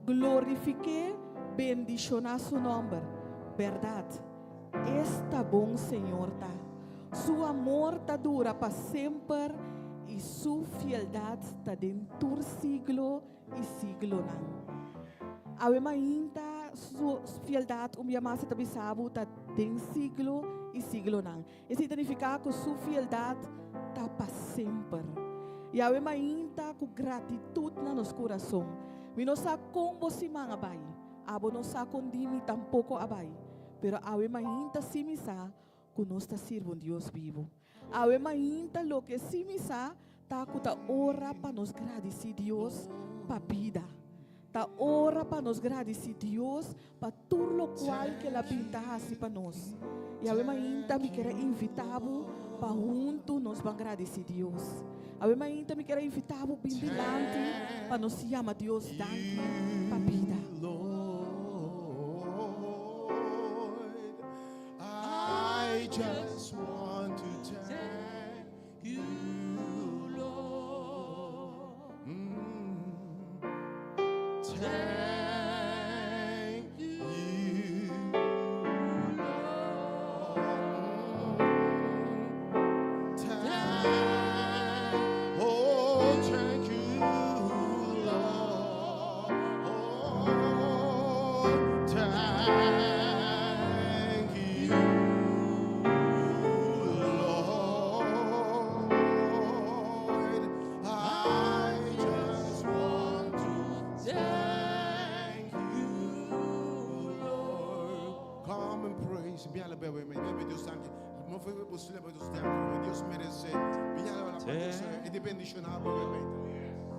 Glorifik'é, bendishoná su nòmber. Bèrdat, esta bon Señor ta! Su amor ta dura pa semper i su fieldat ta den tur siglo i siglonan. Awe mainta su fieldat un bia mas e ta bisa bo ta den siglo i siglonan. Esei ta nifiká ku su fieldat ta pa semper. Yahweh mainta ku gratitut na nos kurason. Mi no sa kon bo siman a bai, abo no sa kon di mi tampoko a bai, pero awe mainta sí mi sa ku nos ta sirbi un Dios bibu. Awe mainta loke sí mi sa ta ku ta ora pa nos gradisí Dios pa bida. Ta ora pa nos gradisí Dios pa tur lokual ku el a bin ta hasi pa nos. I awe mainta mi kier a invitá bo pa huntu nos ban gradisí Dios. Awe mainta mi kier a invitá bo bin dilanti pa nos yama Dios danki pa bida. just want to thank you, Lord. Thank you, Lord. Thank, oh, thank you, Lord. Oh, thank you, Lord. I just want to thank you, Lord. Come and praise. Bin alab'é, mi Dios danki. No foi posibel pa Dios danki. Dios meresé. Bin alabá Dios. I ta bendishoná bo.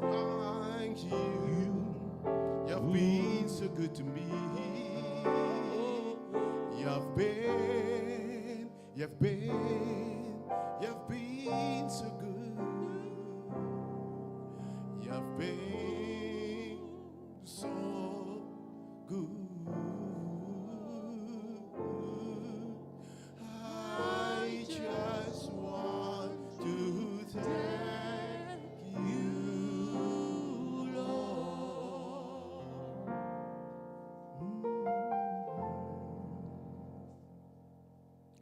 Thank you. You've been so good to me. You've been, you've been, you've been so good. You've been so good. I just want to thank you, Lord.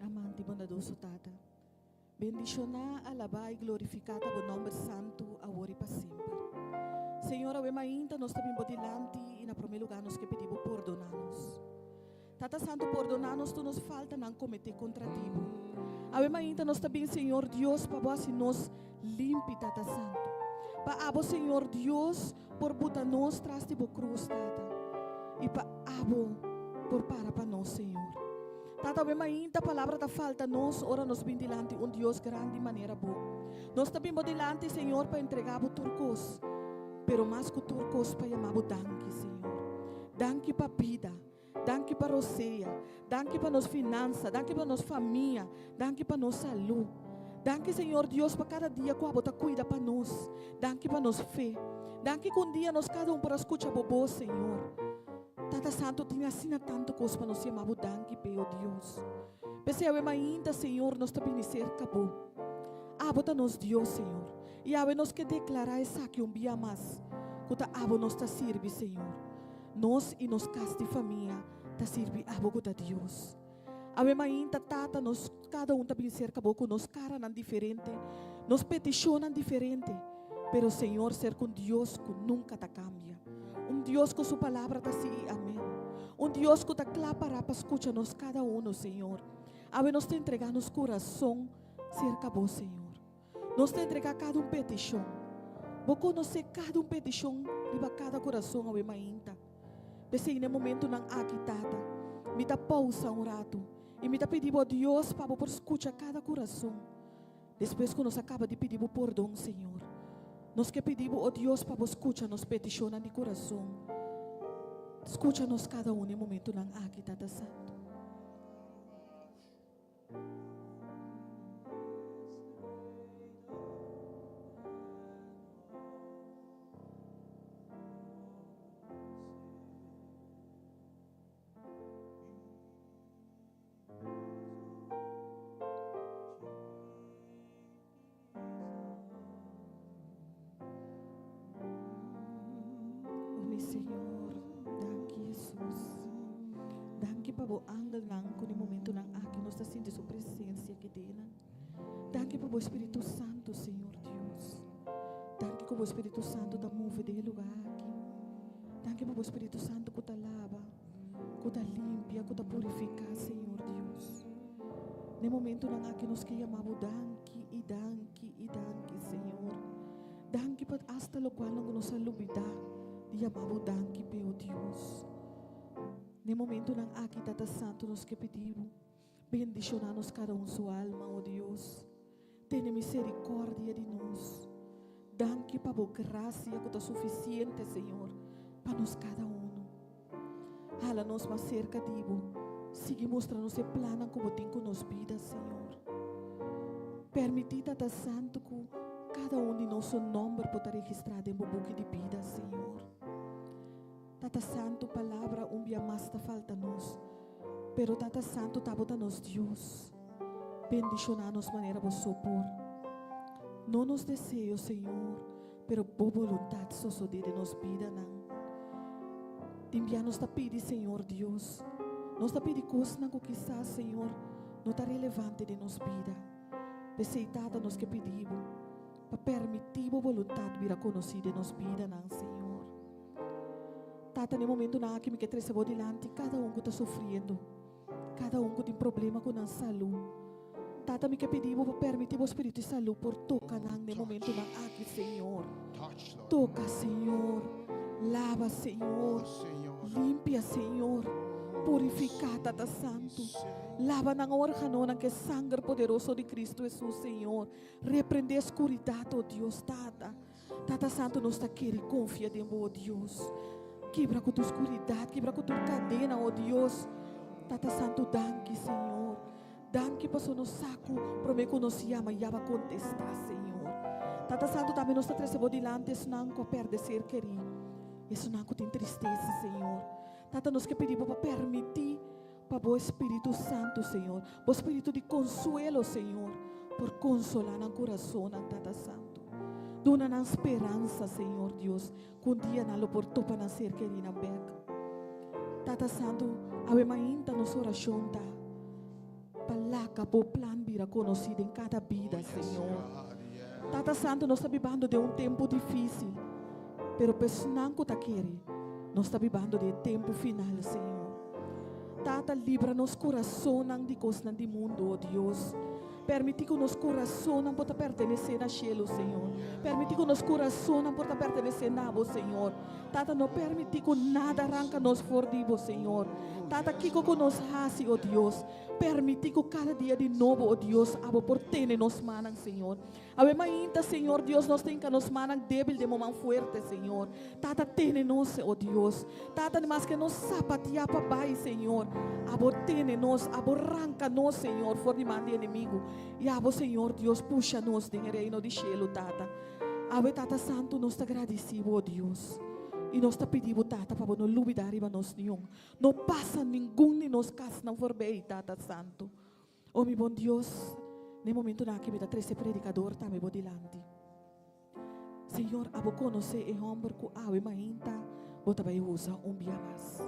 Amante bondadoso Tata. Bendishoná, alabá i glorifiká ta bo nòmber santu, awor i pa semper. Señor, awe mainta nos ta bin bo dilanti i na promé lugá nos ke pidi bo pordoná nos. Tata Santu, pordoná nos tur nos faltanan kometé kontra di bo. Awe mainta nos ta bin, Señor Dios, pa bo hasi nos limpi, Tata Santu. Pa abo, Señor Dios, por buta nos tras di bo krus, Tata. I pa abo por para pa nos, Señor. Tata, awe mainta palabra ta falta nos ora nos bin dilanti un Dios grandi manera bo. Nos ta bin bo dilanti, Señor, pa entregá bo tur kos, pero mas ku tur kos pa yama bo danki, Señor. Danki pa bida, danki pa rosea, danki pa nos finansa, danki pa nos famia, danki pa nos salú. Danki, Señor Dios, pa kada dia ku abo ta kuida pa nos. Danki pa nos fe. Danki ku un dia nos kada un por a skucha bo bos, Señor. Tata Santu, tin asina tantu kos pa nos yama bo danki p'e, o Dios. P'esei awe mainta, Señor, nos ta bini serka bo. Abo ta nos Dios, Señor. I awe nos ke deklará esaki un bia mas, ku ta abo nos ta sirbi, Señor. Nos i nos kas di famia ta sirbi abo ku ta Dios. Awe mainta, Tata, nos kada un ta bini serka bo ku nos karanan diferente, nos petishonnan diferente, pero Señor, serka un Dios ku nunka ta kambia, un Dios ku su palabra ta sí i amén, un Dios ku ta kla pará pa skucha nos kada uno, Señor. Awe nos ta entregá nos kurason serka bo, Señor. Nos ta entregá kada un petishon. Bo konosé kada un petishon riba kada kurason awe mainta. P'esei na e momentunan aki, Tata, mi ta pousa un ratu i mi ta pidi bo, Dios, pa bo por skucha kada kurason. Despues ku nos a kaba di pidi bo pordon, Señor, nos ke pidi bo, o Dios, pa bo skucha nos petishonnan di kurason. Skucha nos kada un na e momentunan aki, Tata Santu. Oh mi Señor, danki Hesus. Danki pa bo angelnan ku den momentonan aki nos ta sinti su presencia aki den nan. Danki pa bo Espíritu Santo, Señor Dios. Danki ku bo Espíritu Santo ta move den e lugar aki. Danki pa bo Espíritu Santo ku ta laba, ku ta limpia, ku ta purifiká, Señor Dios. Den momentonan aki nos ke yama bo danki i danki i danki, Señor. Danki pa hasta lokualnan ku nos a lubidá di yama bo danki p'e, o Dios. Den momentonan aki, Tata Santu, nos ke pidi bo, bendishoná nos kada un su alma, o Dios. Tene miserikòrdia di nos. Danki pa bo grasia ku ta sufisiente, Señor, pa nos kada unu. Hala nos mas serka di bo. Sigui mustra nos e plannan ku bo tin ku nos bida, Señor. Permití, Tata Santu, ku kada un di nos su nòmber por ta registrá den bo buki di bida, Señor. Tata Santu, palabra un bia mas ta falta nos, pero Tata Santu, ta bo ta nos Dios. Bendishoná nos manera Bo so por. No nos deseo, Señor, pero Bo boluntat sosodé den nos bidanan. Tin bia nos ta pidi, Señor Dios, nos ta pidi kosnan ku kisas, Señor, no ta relevante den nos bida. P'esei, Tata, nos ke pidi Bo pa permití Bo boluntat bira konosí den nos bidanan, Señor. Tata, na e momentunan aki mi ke trese Bo dilanti kada un ku ta sufriendo. Kada un ku tin problema ku nan salú. Tata, mi ke pidi Bo pa permití Bo Spiritu di salú por toka nan den momentunan aki, Señor. Toka, Señor. Laba, Señor. Limpia, Señor. Purifiká, Tata Santu. Laba nan órganonan ku e sanger poderoso di Kristu Hesus, Señor. Reprendé skuridat, o Dios, Tata. Tata Santu, nos ta kere konfia den Bo, o Dios. Kibra ku tur skuridat, kibra ku tur kadena, o Dios. Tata Santu, danki, Señor. Danki pasobra nos sa ku promé ku nos yama, ya Bo a kontestá, Señor. Tata Santu, tambe nos ta trese Bo dilanti esnan ku a pèrdè ser kerí, esnan ku tin tristesa, Señor. Tata, nos ke pidi Bo pa permití pa Bo Espíritu Santu, Señor, Bo Spiritu di konsuelo, Señor, por konsolá nan kurasonnan, Tata Santu. Duna nan speransa, Señor Dios, ku un dia nan lo por topa nan ser kerínan bèk. Tata Santu, awe mainta nos orashon ta pa laka Bo plan bira konosí den kada bida, Señor. Tata Santu, nos ta bibando den un tempu difísil, pero pa esnan ku ta kere, nos ta bibando den e tempu final, Señor. Tata, libra nos kurasonnan di kosnan di mundu, o Dios. Permití ku nos kurasonnan por ta pertenesé na shelu, Señor. Permití ku nos kurasonnan por ta pertenesé na Bo, Señor. Tata, no permití ku nada ranka nos for di Bo, Señor. Tata, kiko ku nos hasi, o Dios, permití ku kada dia di nobo, o Dios, abo por tene nos mannan, Señor. Awe mainta, Señor Dios, nos ta hinca nos mannan débil den bo man fuerte, Señor. Tata, tene nos, o Dios. Tata, maske nos sapatia pa bai, Señor, abo tene nos, abo ranca nos, Señor, for di man di enemigo. I abo, Señor Dios, pusha nos den e reino di shelu, Tata. Awe, Tata Santu, nos ta gradici bo, o Dios. I nos ta pidi bo, Tata, pa bo no lubida riba nos niun. No pasa ningun di nos casnan forbij, Tata Santu. O mi bon Dios, n'e momentunan aki mi ta trese predikador tambe bo dilanti. Señor, abo konosé e hòmber ku awe mainta bo ta bai usa un bia mas.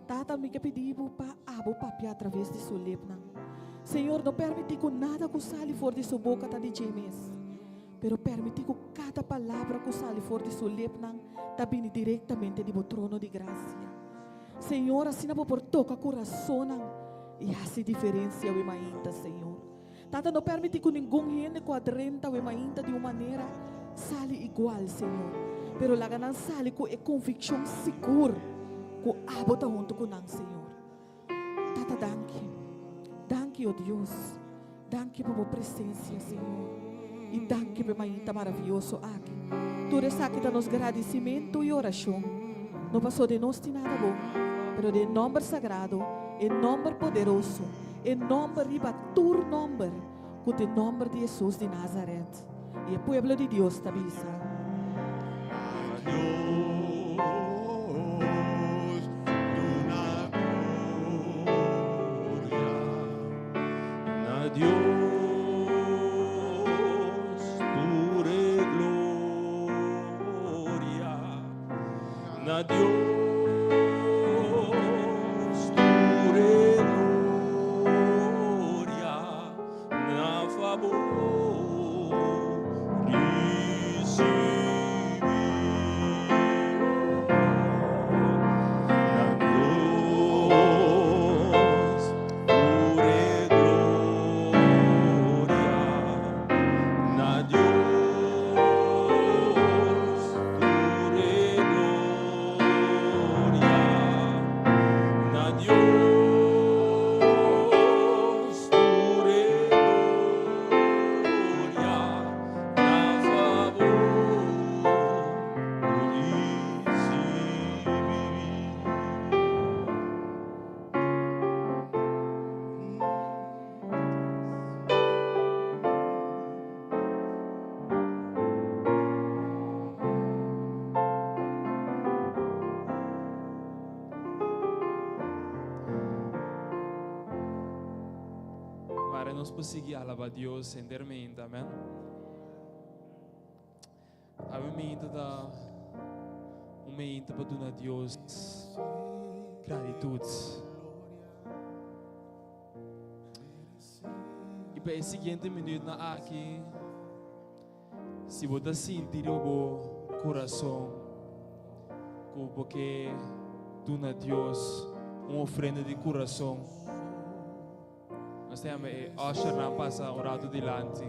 Tata, mi ke pidi bo pa abo papia atraves di su lepnan. Señor, no permití ku nada ku sali for di su boka ta di dje mes, pero permití ku kada palabra ku sali for di su lepnan ta bini direktamente di bo trono di grasia. Señor, asina bo por toca curasonnan y haci diferencia awe mainta, Señor. Tata, no permiti cu ningun hende cu a drenta awe mainta di un manera sali igual, Señor, pero laga nan sali cu e conviccion sigur cu Abo ta hunto cu nan, Señor. Tata, danki. Danki, o Dios. Danki pa bo presencia, Señor. Y danki pa e mainta maraviyoso aki. Tur esaki ta nos gradicimento y oracion. No paso den nos tin nada bon, pero den e nomber sagrado, e nomber poderoso, e nomber riba tur nomber, cu ta e nomber di Jesus di Nazaret. Y e pueblo di Dios ta bisa. A Dios duna gloria. Na Dios tur e gloria. Na Dios tur e gloria. Na fabor ricibi. Na Dios tur e gloria. Na Dios tur e gloria. Na Dios tur e gloria. Mare nos por sigui alaba Dios henter meinta, amen. Awe meinta ta un meinta pa duna Dios gratitud. I pa e siguiente minuutnan aki, si bo ta sinti riba bo kurason ku bo ke duna Dios un ofrenda di kurason, nos ta yama e ushernan pasa un ratu dilanti.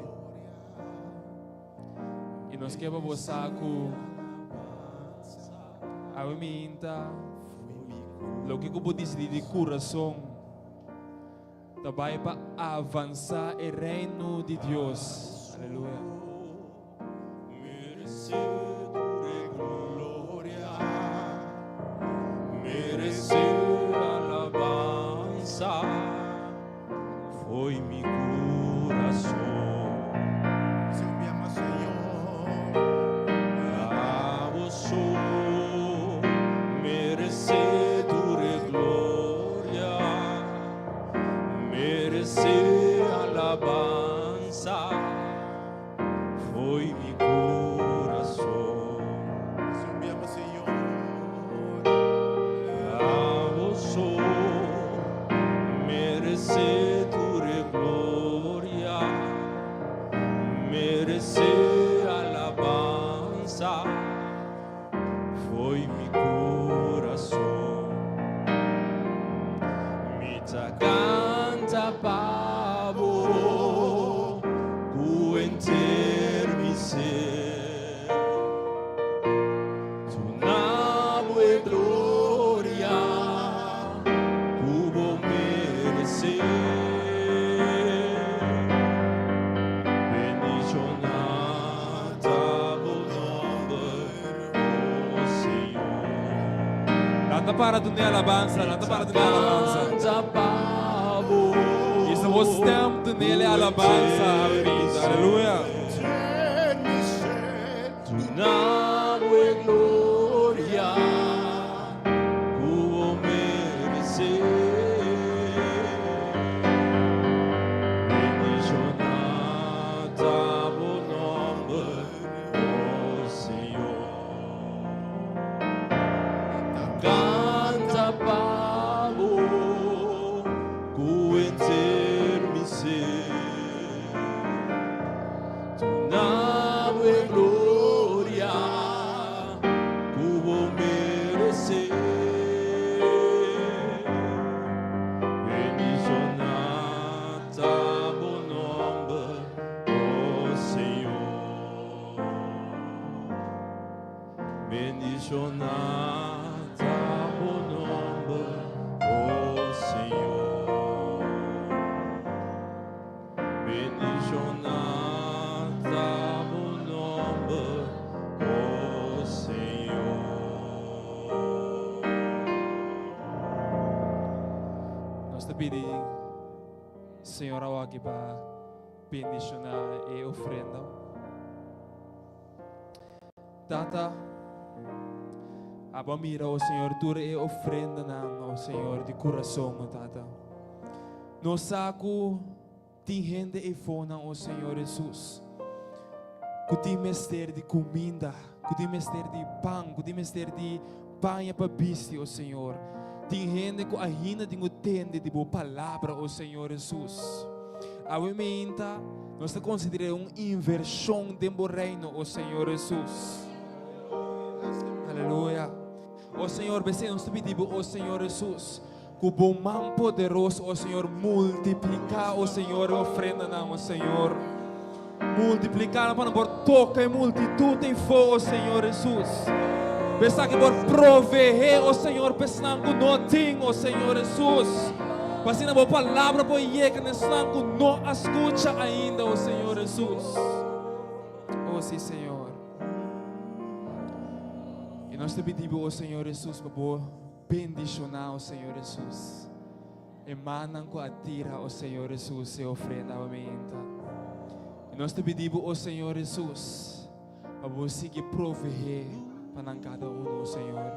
I nos ke pa bo sa ku awe minta loke ku bo disidí di kurason, Ta bai pa avansa e reino di Dios. Aleluya. Merece alabanza foi mi corazón. Abo so merece tur e gloria, merece alabansa foi mi corazón. Abo so merece tur e gloria. Merece alabansa foi mi corazon. Mi ta canta pa bo cu enter mi ser. Duna bo e gloria cu bo merece. Bendiciona ta bo nomber, oh Señor. Lanta para duna e alabansa, lanta para duna e alabansa. Canta pa bo. Hisa bo stem dun'el e alabansa, aleluya. Aleluya. Duna bo e gloria ku bo meresé. Bendishoná ta bo nòmber, o Señor. Kanta pa bo ku henter mi ser. Duna bo e gloria ku bo meresé. Bendishoná ta bo nòmber, o Señor. Bendishoná ta bo nòmber, o Señor. Bendishoná ta bo nòmber, o Señor. Nos ta pidi Señor awaki pa bendishoná e ofrenda. Tata, abo a mira, o Señor, tur e ofrendanan, o Señor, di kurason, o Tata. Nos sa ku tin hende eifonan, o Señor Hesus, ku tin mester di kuminda, ku tin mester di pan, ku tin mester di paña pa bisti, o Señor. Tin hende ku ainda tin ku tende di bo palabra, o Señor Hesus. Awe meinta nos ta konsider'é un invershon den bo Reino, o Señor Hesus. Aleluya. O Señor, p'esei nos ta pidi bo, o Señor Hesus, ku bo man poderoso, o Señor, multipliká, o Señor, e ofrendanan, o Señor. Multipliká nan pa nan por toka e multitut eifó, o Señor Hesus. P'esaki por proveé, o Señor, pa esnan ku no tin, o Señor Hesus. Pa asina bo palabra por yega na esnan ku no a skucha ainda, o Señor Hesus. O sí, Señor. I nos ta pidi bo, o Señor Hesus, pa bo bendishoná, o Señor Hesus. E mannan ku a tira, o Señor Hesus, e ofrenda awe meinta. I nos ta pidi bo, o Señor Hesus, pa bo sigui proveé pa nan kada uno, o Señor.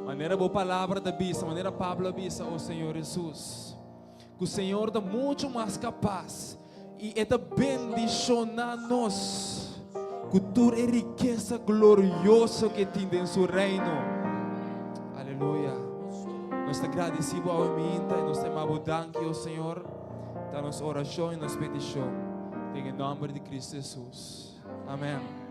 Manera bo palabra ta bisa, manera Pablo a bisa, o Señor Hesus, ku. Ku Señor ta muchu mas kapas i E ta bendishoná nos ku tur e rikesa glorioso ku E tin den Su Reino. Aleluya. Nos ta gradisí Bo awe minta i nos ta yama Bo danki, o Señor. Ta nos orashon i nos petishon den e nòmber di Kristu Hesus. Amèn.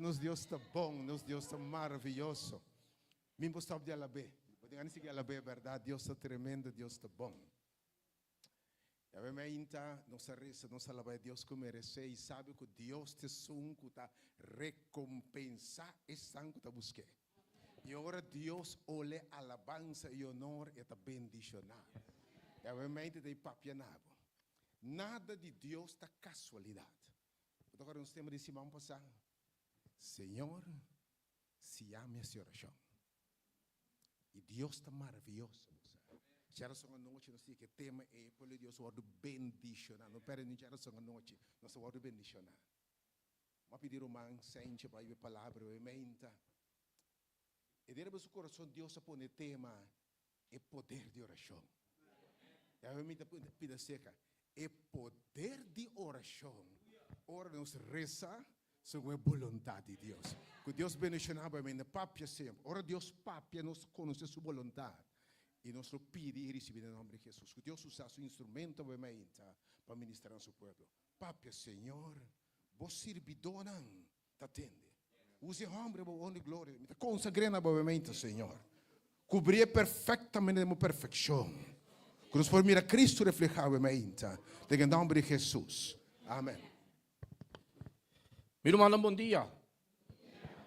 Nos Dios ta bon, nos Dios ta maraviyoso. Mi por stop di alab'é. Bo tin gana sigui alab'é, berdad? Dios ta tremendo, Dios ta bon. Yawe meinta, nos a resa, nos a alabá e Dios ku meresé i sabi ku Dios ta esun ku ta rekompensá esnan ku ta busk'é. I ora Dios ole alabansa i honor, e ta bendishoná. Yawe meinta ta i papia na bo. Nada di Dios ta kasualidat. Bo ta kòrda nos tema di siman pasá? Señor, siña mi hasi orashon. I Dios ta maravioso, bo sa. Djarason anochi nos tin ke tema ei, pueblo di Dios wòrdu bendishoná. No pèrdè ni djarason anochi, nos ta wòrdu bendishoná. Mi a pidi ruman Sentje pa hiba e palabra hoy meinta. E den riba su kurason Dios a pone e tema E poder di orashon. Ya mi ta pida seka. E poder di orashon. Ora nos resa segun e boluntat di Dios. Ku Dios bendishoná bo amen. Papia semper. Ora Dios papia nos konosé su boluntat i nos lo pidi i risibí den nòmber di Hesus. Ku Dios usa su instrumento bo mainta pa ministrá na su pueblo. Papia Señor, bo sirbidónan ta tende. Usa e hòmber bo honra i gloria. Mi ta konsagr'é na bo mainta Señor. Kubrié perfektamente den bo perfekshon. Ku nos por mira Cristo reflehá awe mainta. Den e nòmber di Hesus. Amen. Mi rumannan bon dia.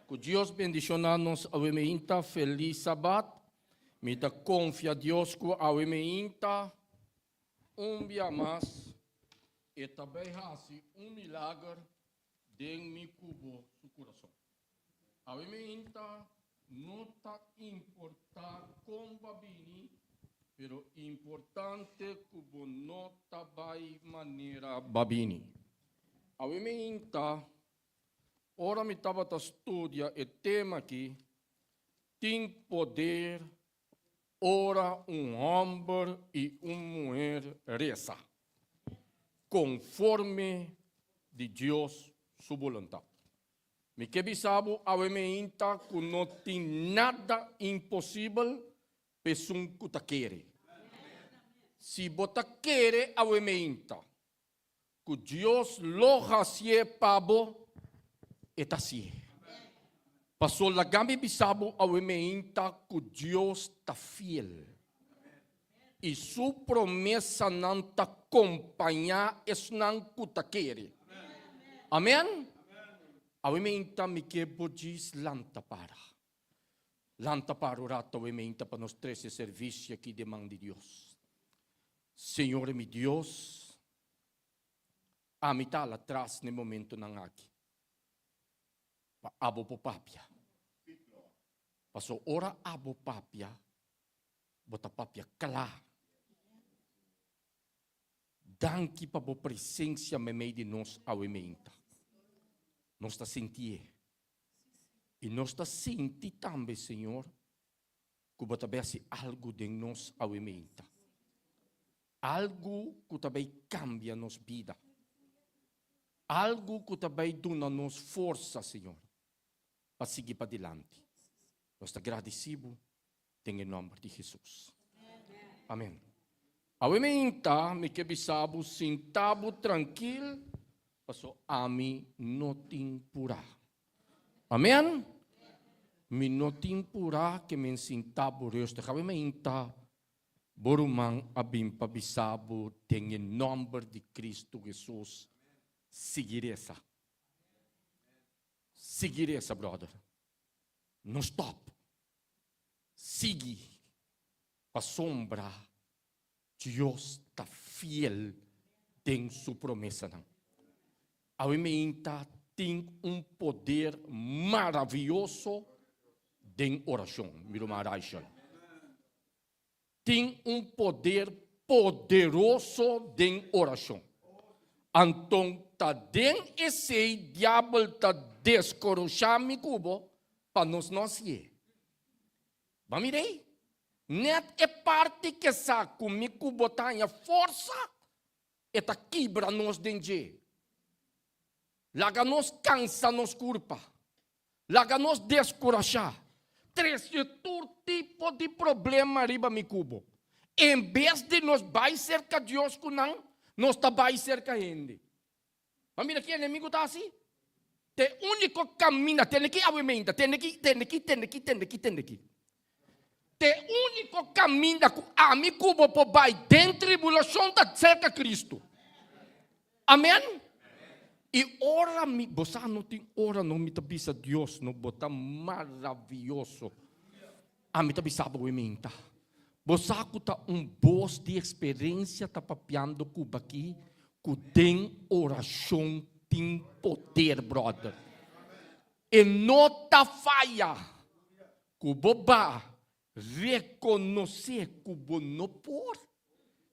Ku Dios bendishoná nos awe meinta. Felis Sabat. Mi ta konfia Dios ku awe meinta un bia mas e ta bai hasi un milager den mi ku bo su kurason. Awe meinta no ta importá kon bo a bini. Pero importante ku bo no ta bai manera ba bini. Awe meinta, ora mi tabata studia e tema aki, tin poder ora un hòmber i un muher resa konforme di Dios su boluntat. Mi ke bisa bo awe meinta ku no tin nada imposibel p'esun ku ta kere. Si bo ta kere awe meinta ku Dios lo hasié pa bo, e ta hasié. Paso laga mi bisa bo awe meinta ku Dios ta fiel i su promesanan ta kompañá esnan ku ta kere. Amen. Awe meinta mi ke bo djis lanta para. Lanta para un rato awe meinta pa nos trese servicio aki den man di Dios. Señor e mi Dios, ami ta al atras na e momentonan aki pa abo por papia. Paso ora abo papia, bo ta papia kla. Danki pa bo presencia meimei di nos awe meinta. Nos ta sintié. I nos ta sinti tambe, Señor, ku bo ta bai hasi algu den nos awe meinta. Algu ku ta bai kambia nos bida. Algu ku ta bai duna nos forsa, Señor, pa sigui padilanti. Nos ta gradisí bo den e nòmber di Hesus. Amen. Awe meinta mi ke bisa bo sinta bo trankil paso ami no tin purá. Amen. Mi no tin purá ke men sinta bo rustig. Awe meinta bo ruman a bin pa bisa bo den e nòmber di Kristu Hesus sigui resa. Sigui resa brother. No stop. Sigui, pasobra Dios ta fiel den su promesanan. Awe meinta tin un poder maravioso den orashon, mi ruman Rachel. Tin un poder poderoso den orashon. Anton ta den esei diabel ta deskoroshá mi ku bo pa nos no hasié. Bo a mira ei? Nèt e parti ke sa ku mi ku bo ta haña forsa, e ta kibra nos den dje. Laga nos kansa nos kurpa. Laga nos deskurashá. Trese tur tipo di problema riba mi ku bo. En bes di nos bai serka Dios ku nan, nos ta bai serka hende. Bo mira ki enemigu ta hasi? Ta e úniko kaminda, tende ki awe meinta, tende ki, tende ki, tende ki, tende ki, tende ki. Ta e úniko kaminda ku ami ku bo por bai den tribulashon ta serka Kristu. Amen. I ora mi, bo sa no tin ora no mi ta bisa Dios no bo ta maravioso. Ami ta bisa bo minta. Bo sa ku ta un bos di eksperensia ta papiando ku bo aki ku den orashon tin poder brother. E no ta faya. Ku bo ba rekonosé ku bo no por,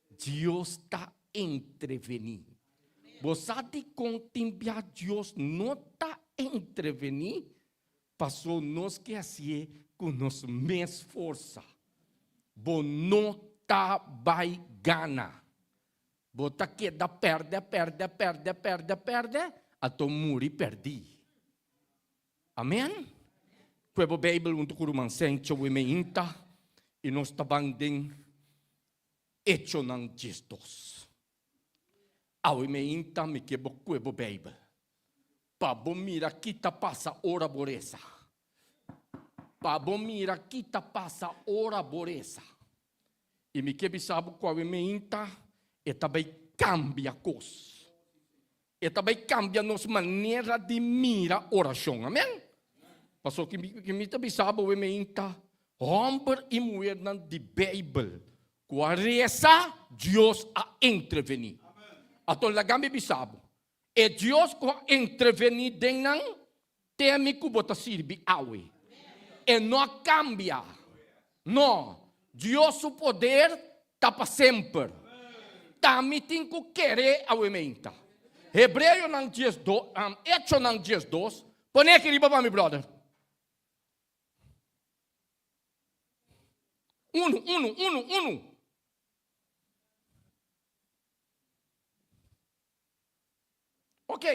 Dios ta entrevení. Bo sa dikon tin bia Dios no ta entrevení? Pasó nos ke hasié ku nos mes forsa. Bo no ta bai gana. Bo ta keda pèrdè, pèrdè, pèrdè, pèrdè, pèrdè, anto muri pèrdí. Amen. Kue bo Beibel huntu ku ruman Sencho we meinta i nos ta ban den Echonan 12. Awe meinta mi ke bo kue bo Beibel pa bo mira ki ta pasa ora bo resa. Pa bo mira ki ta pasa ora bo resa. I mi ke bisa bo ku awe meinta e ta bai kambia kos. E ta bai kambia nos manera di mira orashon. Amen? Pasobra ki mi ta bisa bo meinta, hòmber i muhernan di Beibel ku a resa, Dios a entrevení. Anto laga mi bisa bo, e Dios ku a entrevení den nan, te mi ku bo ta sirbi awe. E no a kambia. No, Dios su poder. Ta pa semper. Ta mi tin ku kere awe meinta. Hebreonan 12, Echonan 12, pone aki riba pa mi brother. Unu, unu, unu, unu. Ok.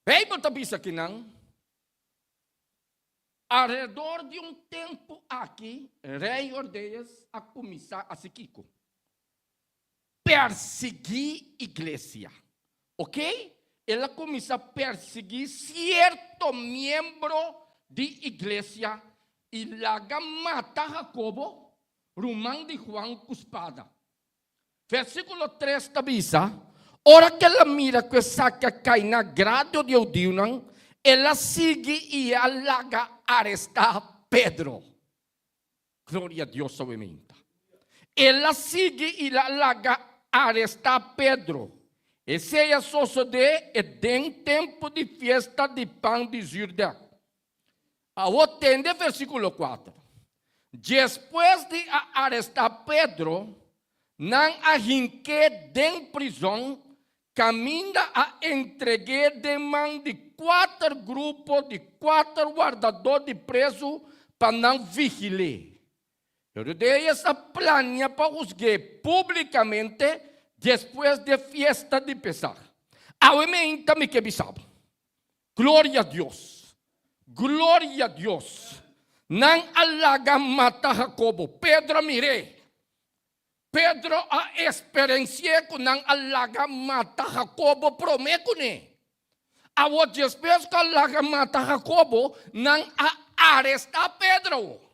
Bijbel ta bisa kinan, alrededor di un tempu aki, Rei Herodes a kuminsá hasi kiko? Persiguí iglesia. Ok? El a kuminsá persiguí sierto miembro di iglesia i laga mata Hakobo, ruman di Juan, ku spada. Versíkulo tres ta bisa, Ora ku el a mira ku esaki a kai na grado di e hudiunan, el a sigui i a laga arestá Pedro. Gloria a Dios aweminta. El a sigui i a laga arestá Pedro. Esei a sosodé e den tempu di fiesta di pan di zürdeg. Awor tende versíkulo kuater. Despues di a arestá Pedro, nan a hink'é den prizòn kaminda a entreg'é den man di kuater grupo di kuater wardadó di prezu pa nan vigil'é. Herodeas a plania pa husg'é públikamente despues di e fiesta di Pesaj. Awe meinta mi ke bisa bo. Gloria Dios! Gloria Dios! Nan a laga mata Jacobo. Pedro a mir'é. Pedro a eksperensi'é ku nan a laga mata Jacobo promé kuné. Awor despues ku a laga mata Jacobo, nan a arestá Pedro.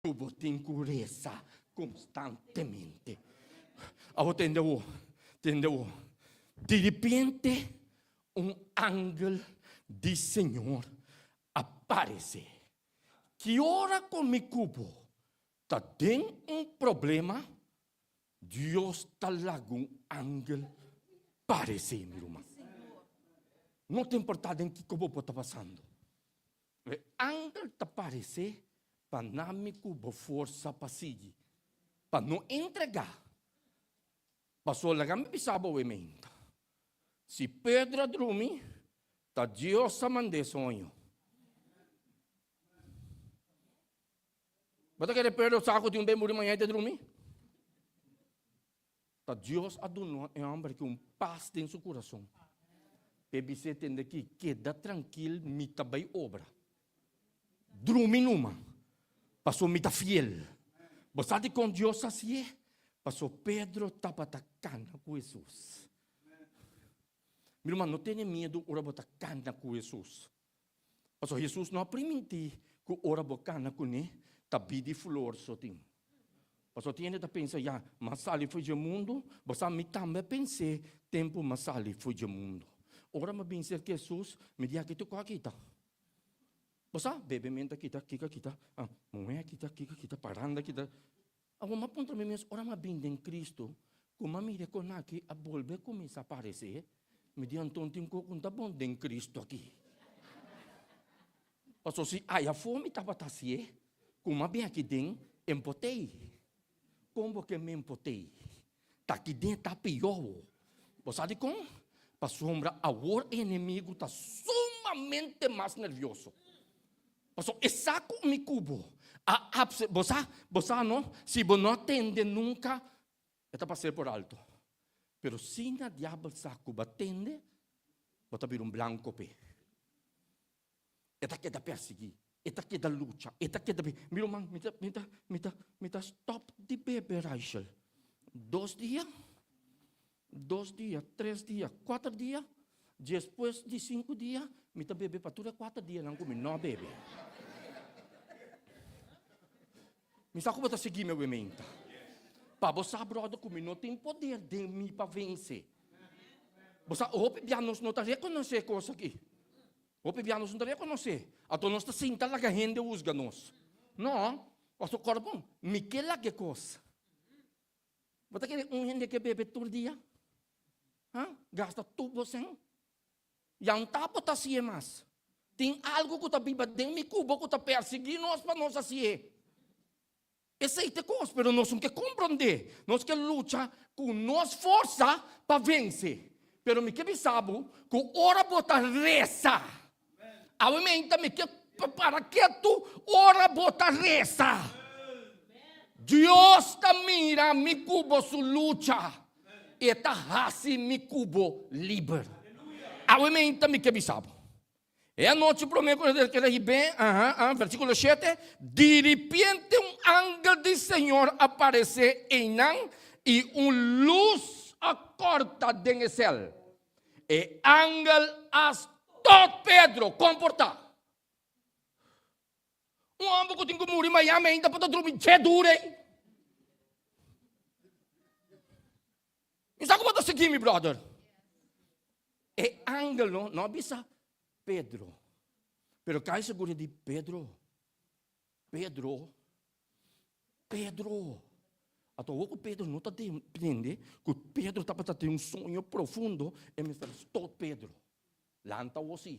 Ku bo tin ku resa konstantemente. Awor tende awor, tende awor. Diripiente un angel di Señor a paresé. Ki ora ku mi ku bo ta den un problema, Dios ta laga un angel paresé, mi ruman. No ta importá den kiko bo por ta pasando. E angel ta paresé pa nan mi ku bo forsa pa sigui, pa no entregá. Pasobra laga mi bisa bo awementa, si Pedro a drumi, ta Dios a mand'é soño. Bo ta kere Pedro sa ku tin un be muri mañana i ta drumi? Ta Dios a duna e hòmber aki un pas den su kurason. P'e bis'é tende aki, Keda trankil, mi ta bai obra. Drumi numa, pasobra mi ta fiel. Bo sa dikon Dios a hasié? Pasobra Pedro tabata kana ku Hesus. Mi ruman, no tene miedu ora bo ta kana ku Hesus. Pasobra Hesus no a primintí ku ora bo kana kuné ta bidi flor so tin. Pasobra tin hende ta pensa, ya, m'a sali for dje mundu, bo sa mi tambe a pens'é tempu m'a sali for dje mundu. Ora m'a bin serka Hesus, mi di, aki tur kos a kita. Bo sa, bebementu a kita, kiko a kita, muhé a kita, kiko a kita, paranda a kita. Awor m'a puntra mi mes, ora m'a bin den Cristo, ku m'a mira e kon aki a bolbe kuminsá paresé, mi di anto tin ku ta bon den Cristo aki. Pasobra si aya afó mi tabata hasié, ku m'a bin aki den, empotei. Kon bo ke mi empotei? Ta aki den ta pió awor. Bo sa dikon? Pasobra awor e enemigu ta sumamente mas nervioso. Pasobra e sa ku mi ku bo a abse, bo sa, bo sa no, si bo no a tende nunka, e ta pas'é por alto. Pero si na diabel sa ku bo a tende, bo ta bira un blanko p'e. E ta keda persiguí, e ta keda lucha, e ta keda. Mi ruman, mi ta, mi ta, mi ta, mi ta stòp di bebe, Rachel. Dos dia, dos dia, tres dia, kuater dia, despues di sinku dia, mi ta bebe pa tur e kuater dianan ku mi no a bebe. Mi sa ku bo ta sigui mi awementa. Pa bo sa, bròder, ku mi no tin poder den mi pa vense. Bo sa, hopi bia nos no ta rekonosé e kos aki. Hopi bia nos no ta rekonosé. Anto nos ta sinta laga hende husga nos. No, pasobra kòrda bon, mi ke laga e kos. Bo ta kere un hende ke bebe tur dia? Ha? Gasta tur bo sèn? Ya un ta bo ta hasié mas. Tin algu ku ta biba den mi ku bo ku ta persiguí nos pa nos hasié. Esei ta e kos, pero nos no ke komprondé. Nos ke lucha ku nos forsa pa vense. Pero mi ke bisa bo ku ora bo ta resa, awe meinta mi ke para ketu ora bo ta resa. Dios ta mira mi ku bo su lucha. E ta hasi mi ku bo liber. Awe meinta mi ke bisa bo. E anochi promé ku el keda hib'é, aha, aha, versíkulo shete, diripiente un angel di Señor a paresé einan i un lus a kòrta den e sèl. E angel a stòp Pedro, Komportá! Un hòmber ku tin ku muri Miami ainda por ta drumi dje duru ei. Mi sa ku bo ta sigui mi, bròder. E angel no, no a bisa Pedro, pero kai seguro di Pedro, Pedro, Pedro. Ato awor ku Pedro no ta tende ku Pedro tabata den un soño profundo, e mester stot Pedro. Lanta awor si.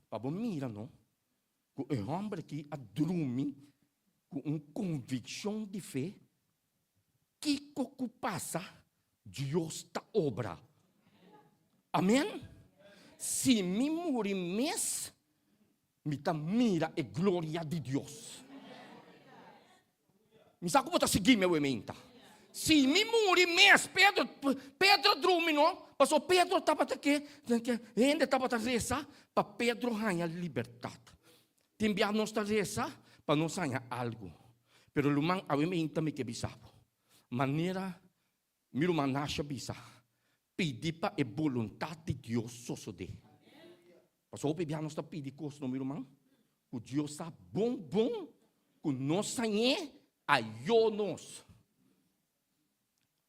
Pa bo mira no, ku e hòmber aki a drumi ku un konvikshon di fe, kiko ku pasa, Dios ta obra. Amen. Si mi muri mes, mi ta mira e gloria di Dios. Mi sa ku bo ta sigui mi awe-meinta. Si mi muri mes, Pedro, Pedro drumi no, pasobra Pedro tabata ke, hende tabata resa pa Pedro haña libertat. Tin bia nos ta resa pa nos haña algu. Pero ruman, awe-meinta mi ke bisa bo, manera mi ruman Nasha bisa, pidi pa e boluntat di Dios sosodé. Pasobra hopi bia nos ta pidi kos no, mi ruman, ku Dios sa bon bon. ku nos hañ'é, ayó nos.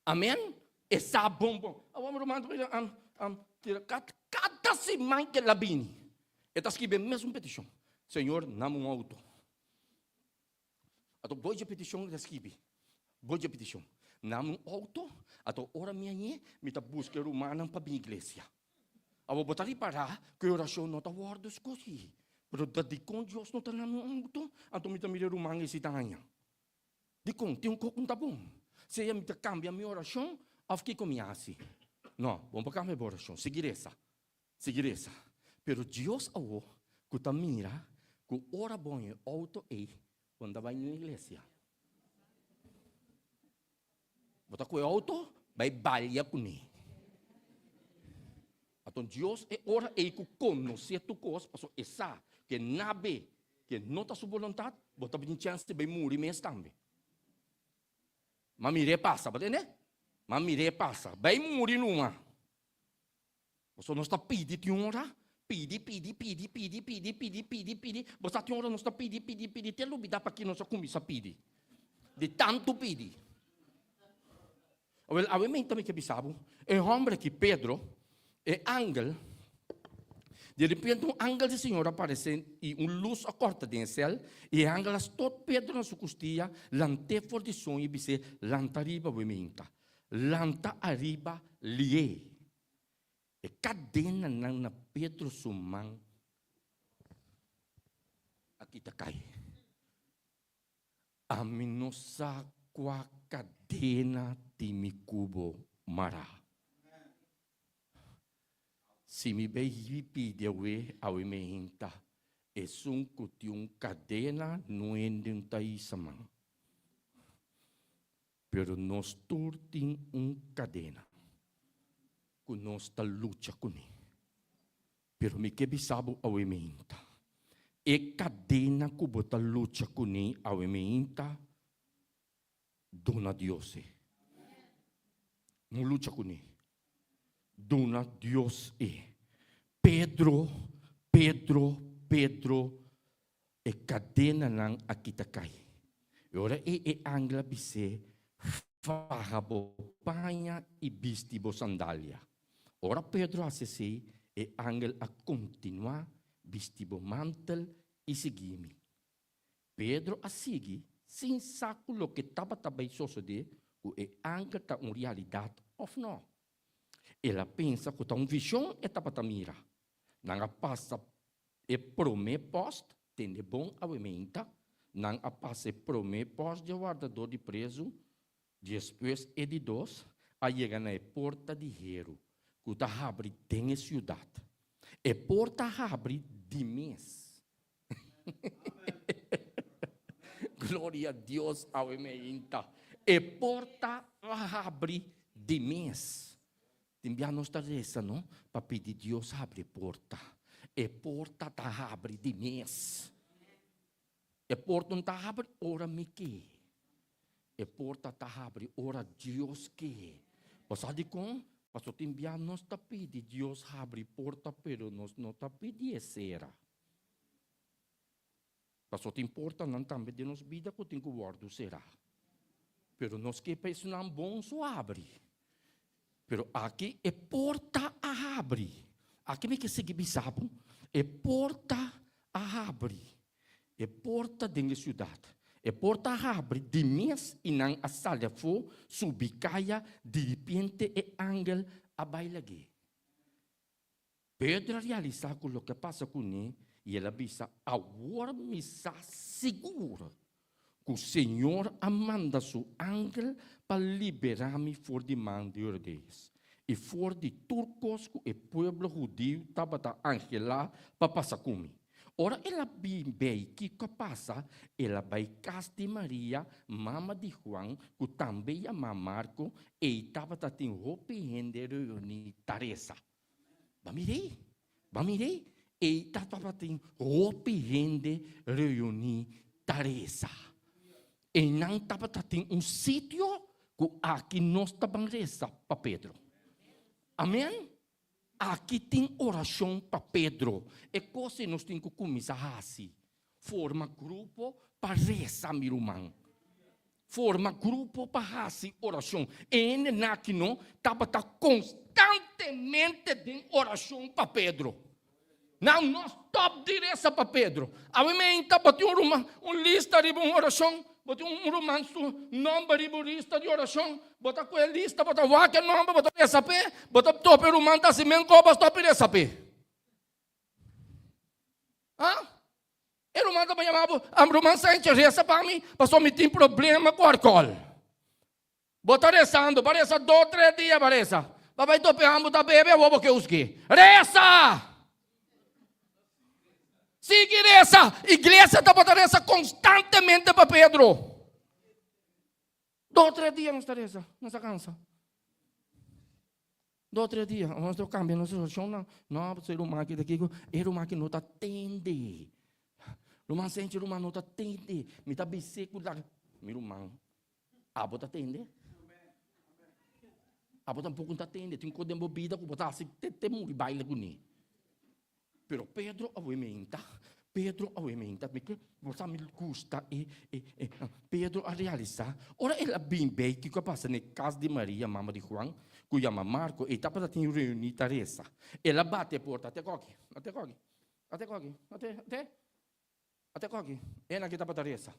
Amen? E sa bon bon. Awor mi ruman ta bisa, am, am, tira kat, kada siman ke el a bini, e ta skibi e mesun petishon. Señor, nam un outo. Ato boi dje petishon e ta skibi. Boi dje petishon. Nam un outo, ato ora mi hañ'é, mi ta buska e rumannan pa bin iglesia. Awor bo ta ripará ku e orashon no ta wòrdu skohí. Pero ta dikon Dios no ta nam un outo? Anto mi ta mira e ruman ei si ta haña. Dikon? Tin un kos ku no ta bon. Sea mi ta kambia mi orashon òf kiko mi hasi. No, bo no por kambia bo orashon. Sigui resa. Sigui resa. Pero Dios awor ku ta mira ku ora bo haña e outo ei, bo no ta bai niun iglesia. Bo ta ku e outo bai balia kuné. Anto Dios e ora ei ku konosé tur kos, pasobra e sa ku e nabe ke no ta su boluntat, bo ta bin chèns di bai muri mes tambe. Ma mir'é pasa, bo tende? Ma mir'é pasa, bai muri numa. Pasobra nos ta pidi tin ora, pidi, pidi, pidi, pidi, pidi, pidi, pidi, pidi. Bo sa tin ora nos ta pidi, pidi, pidi, te lubidá pa ki nos a kuminsá pidi. Di tantu pidi. Awel, awe meinta mi ke bisa bo, e hòmber aki, Pedro, e angel, di repente un angel di Señor a aparesé i un lus a kòrta den e sèl, i e angel a stot Pedro na su kustia, lant'é for di soño i bis'é, Lanta riba, awe meinta. Lanta ariba lié. E kadenanan na Pedro su man a kita kai. Ami no sa kua kadena tin mi ku bo mará. Si mi bai pidi awe, awe mi hinta. Esun ku tin un kadena no hende no ta hisa man. Pero nos tur tin un kadena ku nos ta lucha kuné. Pero mi ke bisa bo awe meinta, e kadena ku bo ta lucha kuné awe meinta, duna Dios e. No lucha kuné, duna Dios e. Pedro, Pedro, Pedro, E kadenanan a kita kai. E ora ei e angel a bis'é, Faha bo paña i bisti bo sandalia. Ora Pedro hasi esei, e angel a kontinuá, Bisti bo mantel i sigui mi. Pedro a sigui sin sa ku loke tabata bai sosodé ku e angel ta un realidat òf nò. El a pensa ku ta un vishon e tabata mira. Nan a pasa E promé pòst, tende bon awementa, nan a pasa e promé pòst dje wardadó di prezu, despues e di dos, a yega na e porta di heru ku ta habri den e siudat. E porta a habri di mes. Gloria Dios awemeinta. E porta a habri di mes. Tin bia nos ta resa no pa pidi Dios habri e porta. E porta ta habri di mes. E porta no ta habri ora mi ke. E porta ta habri ora Dios ke. Bo sa dikon? Pasobra tin bia nos ta pidi Dios habri porta pero nos no ta pidi e sera. Pasobra tin portanan tambe den nos bida ku tin ku wòrdu será. Pero nos ke pa esnan bon so habri. Pero aki e porta a habri. Aki mi ke sigui bisa bo, e porta a habri. E porta den e siudat. E porta a habri di mes i nan a sali afó, subi kaya, diripiente e angel a bai lag'é. Pedro a realisá ku loke a pasa kuné i el a bisa, Awor mi sa sigur ku Señor a manda su angel pa liberá mi for di man di Herodes i for di tur kos ku e pueblo hudiu tabata anhelá pa pasa ku mi. Ora el a bin bei kiko a pasa, el a bai kas di Maria, mama di Juan, ku tambe yamá Marko, ei tabata tin hopi hende reuní ta resa. Ba mir'é, ba mir'é, ei tabatin hopi hende reuní ta resa. Einan tabata tin un sitio ku aki nos ta ban resa pa Pedro. Amen? Aki tin orashon pa Pedro. E kos ei nos tin ku kuminsá hasi. Forma grupo pa resa, mi ruman. Forma grupo pa hasi orashon. E hendenan aki no tabata konstantemente den orashon pa Pedro. Nan no stòp di resa pa Pedro. Awe meinta bo tin un ruman, un lista riba un orashon, bo tin un ruman su nòmber riba un lista di orashon, bo ta kohe e lista, bo ta wak e nòmber, bo ta resa p'e, bo ta topa e ruman ta hasi men kos, bo stòp di resa p'e. Ha? E ruman ta yama bo, am ruman Sanchez resa pa mi, pasobra mi tin problema ku alkohol. Bo ta rezando, bo a reza dos, tres dia bo a reza. Bo a bai tope ambo ta bebe, awor bo ke husg'é. Reza! Sigui reza! Iglesia tabata reza konstantemente pa Pedro. Dos, tres dia nos ta reza, nos a kansa. Dos, tres dia, nos ta kambia nos orashonnan. No, pasobra e ruman aki ta kiko, e ruman aki no ta tende. Ruman Senchi, ruman no ta tende. Mi ta bis'é ku laga. Mi ruman, Abo ta tende? Abo tampoko no ta tende. Tin kos den bo bida ku bo ta hasi te te muri baile kuné. Pero Pedro a wementa, Pedro a wementa, mi ke bo sa mi gusta e e e Pedro a realisá ora el a bin bei kiko a pasa na e kas di Maria mama di Juan ku yama Marko e tabata tin reuní ta resa. El a bati e porta, ate koki, ate koki, ate koki, ate ate. Ata ku aki, e nan ki tabata resa.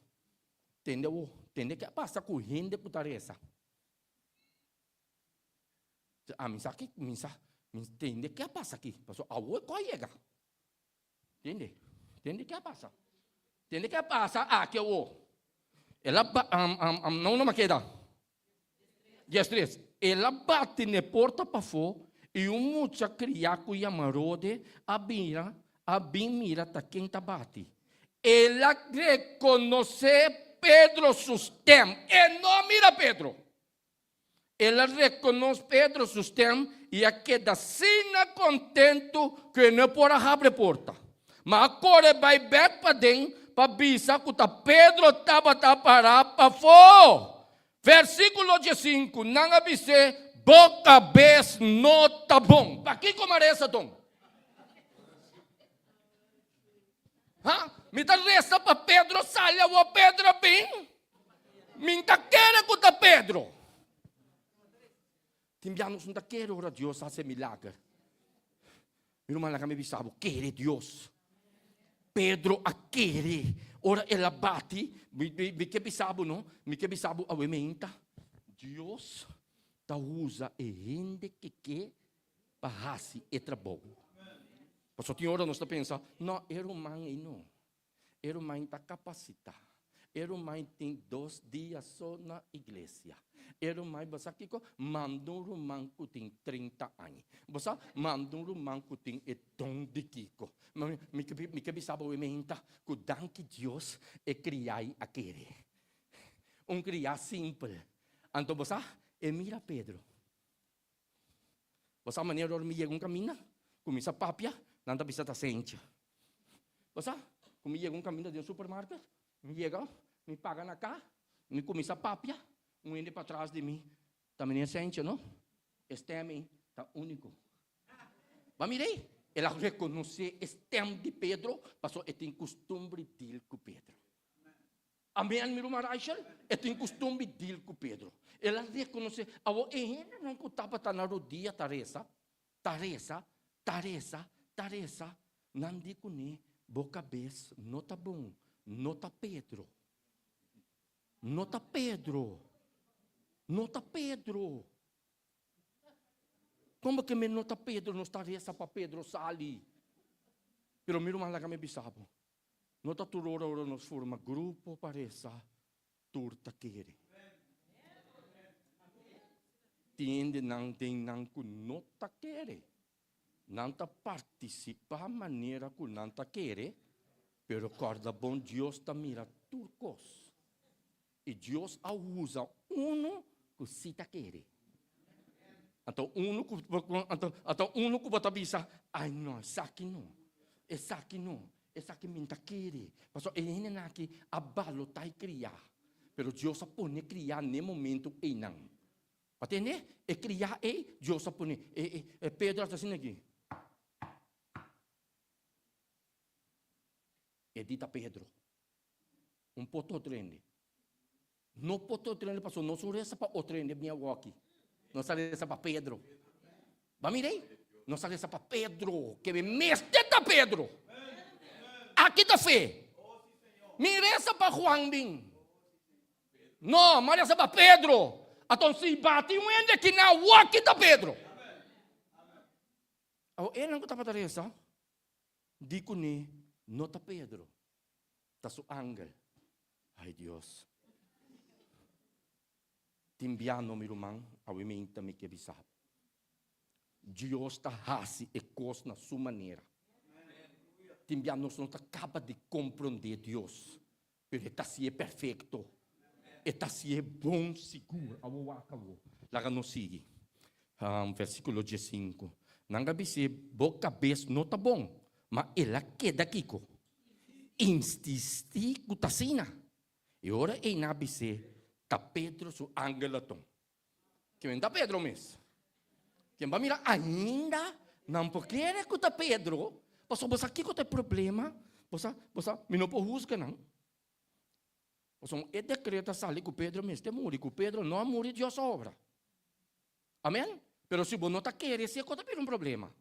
Tende awo, tende ke a pasa ku hende ku ta resa. Ami sa ki, mi sa, mi tende ke a pasa aki, pasobra awo e kos a yega. Tende, tende ke a pasa. Tende ke a pasa aki awo. El a ba, no, no me keda. Diestres, El a bati n'e porta pafó i un mucha kriá ku yama Rode a bira a bin mira ta ken ta bati. El a rekonosé Pedro su stèm. E no a mira Pedro. El a rekonos Pedro su stèm i a keda asina kontentu ku e no por a habri e porta. Ma a kore bai bèk paden pa bisa ku ta Pedro tabata pará pafó. Versíkulo diesinku, Nan a bis'é, Bo kabes no ta bon. Pakiko mi a resa ton? Ha? Mi ta resa pa Pedro sali awor Pedro a bin? Mi ta kere ku ta Pedro. Tin bia nos no ta kere ora Dios hasi e milager. Mi ruman laga mi bisa bo, kere Dios. Pedro a kere ora el a bati, mi, mi, mi ke bisa bo no, mi ke bisa bo awe meinta, Dios ta usa e hende ke ke pa hasi e trabou. Pasobra tin ora nos ta pensa, no, e ruman ei no. E ruman ta kapasitá. E ruman tin dos dia so na iglesia. E ruman, bo sa kiko? Manda un ruman ku tin 30 aña. Bo sa? Manda un ruman ku tin e don di kiko. Mi, mi, mi ke bisa bo menta ku danki Dios e kriai a kere. Un kriá simpel. Anto bo sa? E mira Pedro. Bo sa manera ora mi yega un kaminda, kuminsá papia, nan ta bisa ta sentje. Bo sa, ku mi yega un kaminda den supermarket, mi yega, mi paga na ka, mi kuminsá papia, un hende patras di mi ta meneer Sentje, no? E stèm ei ta úniko. Bo a mira ei? El a rekonosé e stèm di Pedro pasobra e tin kustumber di deal ku Pedro. Amen, mi ruman Rachel. E tin kustumber di deal ku Pedro. El a rekonosé. Awor e hendenan ku tabata na rodia ta resa, ta resa, ta resa, ta resa, nan di kuné, Bo kabes no ta bon, no ta Pedro. No ta Pedro. No ta Pedro. Kon bo ke men no ta Pedro? Nos ta resa pa Pedro sali. Pero mi ruman laga mi bisa bo. No ta tur ora ora nos forma grupo pa resa, tur ta kere. Tin hendenan den nan ku no ta kere. Nan ta partisipá manera ku nan ta kere, pero kòrda bon Dios ta mira tur kos. I Dios a usa unu ku si ta kere. Anto unu ku anto anto unu ku bo ta bisa, ai no, esaki no, esaki no, esaki mi ta kere. Pasobra e hendenan aki a balotá e kriá, pero Dios a pone kriá n'e momento einan. Bo a tende? E kriá ei, Dios a pone. E e Pedro a ta asina aki. E di ta Pedro. Un por otro hende. No por otro hende pasobra nos no resa pa otro hende bini awoki. Nos a resa pa Pedro. Ba mira ei. Nos a resa pa Pedro. Ke mi mester ta Pedro. Aki ta fe. Mi resa pa Juan bin. No, mi a resa pa Pedro. Aton si bati un hende aki na awoki ta Pedro. Awo enan ku tabata resa di kuné no ta Pedro, ta su angel. Ay Dios. Tin biano mi ruman, awe meinta mi ke bisa bo. Dios ta hasi e kos na su manera. Tin bia nos no ta kaba di komprondé Dios, pero e ta hasié perfekto. E ta hasié bon sigur. Awo wak awo. Laga nos sigui. Versíkulo diesinku. Nan a bis'é, Bo kabes no ta bon. Ma el a keda kiko? Insistí ku ta asina. E ora ei nan a bis'é, Ta Pedro su angel aton. Ken ta Pedro mes? Ken ba mira ainda nan por kere ku ta Pedro, pasobra bo sa kiko ta e problema? Bo sa, bo sa, mi no por husga nan. Pasobra e dekreto a sali ku Pedro mester muri, ku Pedro no a muri Dios a obra. Amen? Pero si bo no ta kere, si e kos ta bira un problema.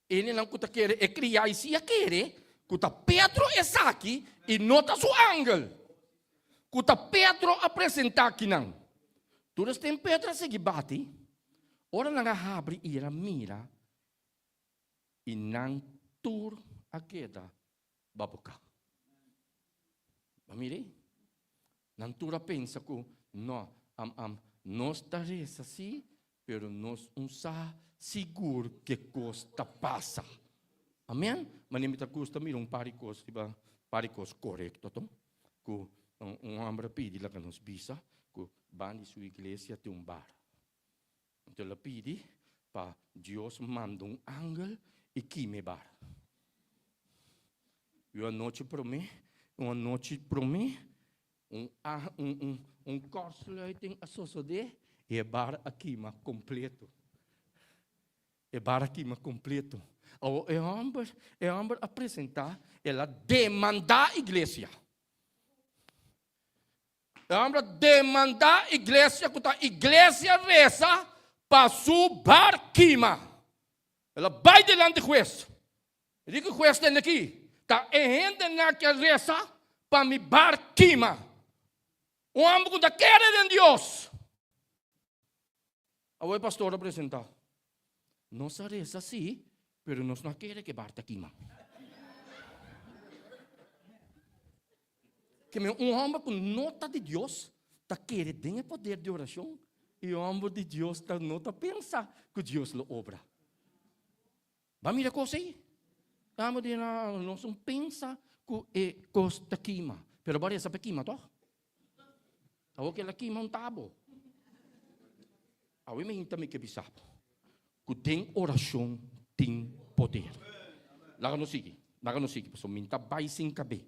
Hendenan ku ta kere e kriá i si a kere ku ta Pedro esaki i no ta su angel ku ta Pedro a presentá akinan. Tur esten Pedro a sigui bati, ora nan a habri i el a mira i nan tur a keda babuká. Bo a mira ei? Nan tur a pensa ku no, am am nos ta resa sí, Pero nos un sa sigur ke kos ta pasa. Amen? Manera mi ta gusta mira un par di kos riba par di kos korekto to. Ku un hòmber a pidi laga nos bisa ku ban di su iglesia tin un bar. Anto el a pidi pa Dios manda un angel i kima e bar. I un anochi promé, un anochi promé Un un un kortsluiting a sosodé i e bar a kima kompleto. E bar a kima kompleto. Awor e hòmber, e hòmber a presentá, el a demandá iglesia. E hòmber a demandá iglesia ku ta iglesia resa pa su bar kima. El a bai dilanti hues. E di ku hues tende aki, Ta e hendenan ke resa pa mi bar kima. Un hòmber ku ta kere den Dios. Awor e pastor a presentá, Nos a resa sí, pero nos no a kere ku e bar ta kima. Ke men un hòmber ku no ta di Dios ta kere den e poder di orashon i e hòmber di Dios ta no ta pensa ku Dios lo obra. Ba mira kos ei. Amo di na nos un pensa ku e kos ta kima. Pero bo resa pa kima toch? Awor ke la kima un tabo. Awe mi hinta mi ke bisa bo ku den orashon tin poder. Laga nos sigui, laga nos sigui pasobra mi ta bai sin kab'é.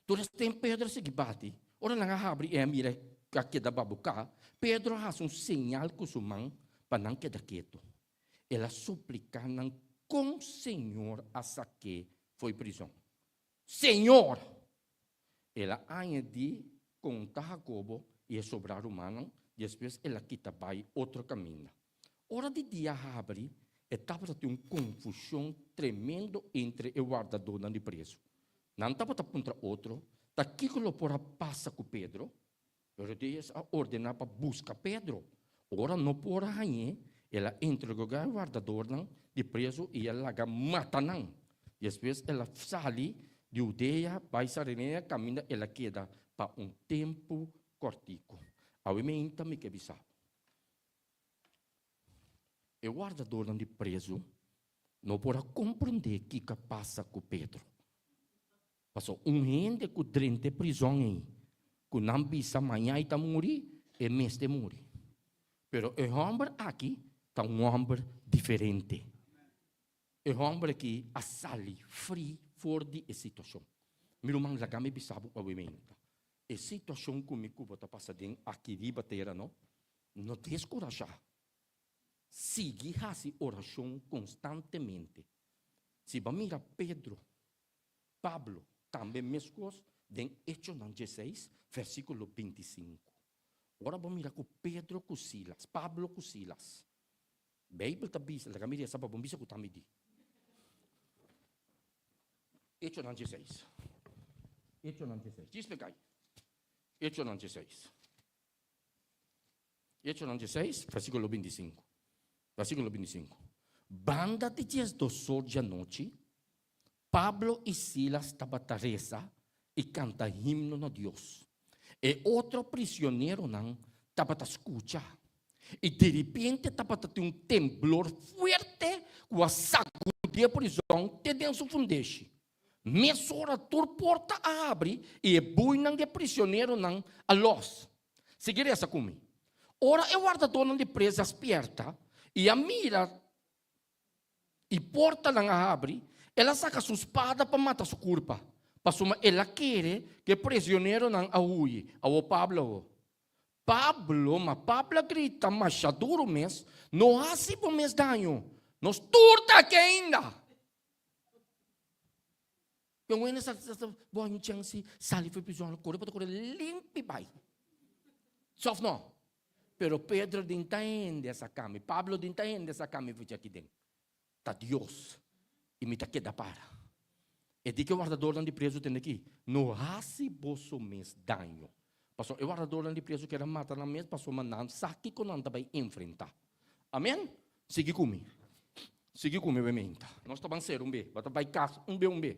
Tur es tempu Pedro a sigui bati. Ora nan a habri i a mira ku a keda babuká, Pedro a hasi un señal ku su man pa nan keda ketu. El a supliká nan kon Señor a sak'é fo'i prizon. Señor! El a añadí konta Hakobo i e sobrá rumannan, despues el a kita bai otro kaminda. Ora di dia habri, e tabata tin un konfushon tremendo entre e wardadónan di prezu. Nan tabata puntra otro, Ta kiko lo por a pasa ku Pedro? Herodes a ordená pa buska Pedro. Ora no por a hañ'é, el a entregá e wardadornan di prezu i a laga mata nan. Despues el a sali di Hudea bai Sarenea kaminda el a keda pa un tempu kòrtiku. Awe meinta mi ke bisa bo, e wardadornan di prezu no por a komprondé kiko a pasa ku Pedro. Pasobra un hende ku drenta e prizòn ei, ku nan bisa maña i ta muri, e mester muri. Pero e hòmber aki ta un hòmber diferente. E hòmber aki a sali fri for di e situashon. Mi ruman, laga mi bisa bo awe-meinta, e situashon ku mi ku bo ta pasa den aki riba tera no, no deskurashá. Sigui hasi orashon konstantemente. Si bo a mira Pedro. Pablo tambe meskos den Echonan dieseis, versíkulo bintisinku. Ora bo mira ku Pedro ku Silas, Pablo ku Silas, Beibel ta bisa, laga mi resa pa bo bisa ku ta mi di. Echonan dieseis. Echonan dieseis. Djis me kai. Echonan dieseis. Echonan dieseis, versíkulo bintisinku. Versíkulo bintisinku. Banda di diesdos or djanochi, Pablo i Silas tabata resa i kanta himno na Dios. E otro prisioneronan tabata skucha. I diripiente tabata tin un temblor fuerte ku a sagudí e prizòn te den su fundeshi. Mesora tur porta a habri i e buinan di e prisioneronan a lòs. Sigui resa ku mi. Ora e wardadónan di pres a spierta i a mira i portanan a habri, el a saka su spada pa mata su kurpa, pasobra el a kere ku e prisioneronan a huyi. Awor Pablo awor. Pablo, ma Pablo a grita masha duru mes, No hasi bo mes daño! Nos tur ta aki ainda! Pero wende sa sa bo haña un chèns sali for prizòn, kore bo ta kore limpi bai. Si òf no? Pero Pedro den ta hende a saka mi, Pablo den ta hende a saka mi for djaki den. Ta Dios i mi ta keda para. E di ku e wardadornan di prezu tende aki, No hasi boso mes daño. Pasobra e wardadornan di prezu kier a mata nan mes pasobra nan sa kiko nan ta bai enfrentá. Amen? Sigui ku mi. Sigui ku mi obviamente. Nos ta ban ser un be. Bo ta bai kas un be un be.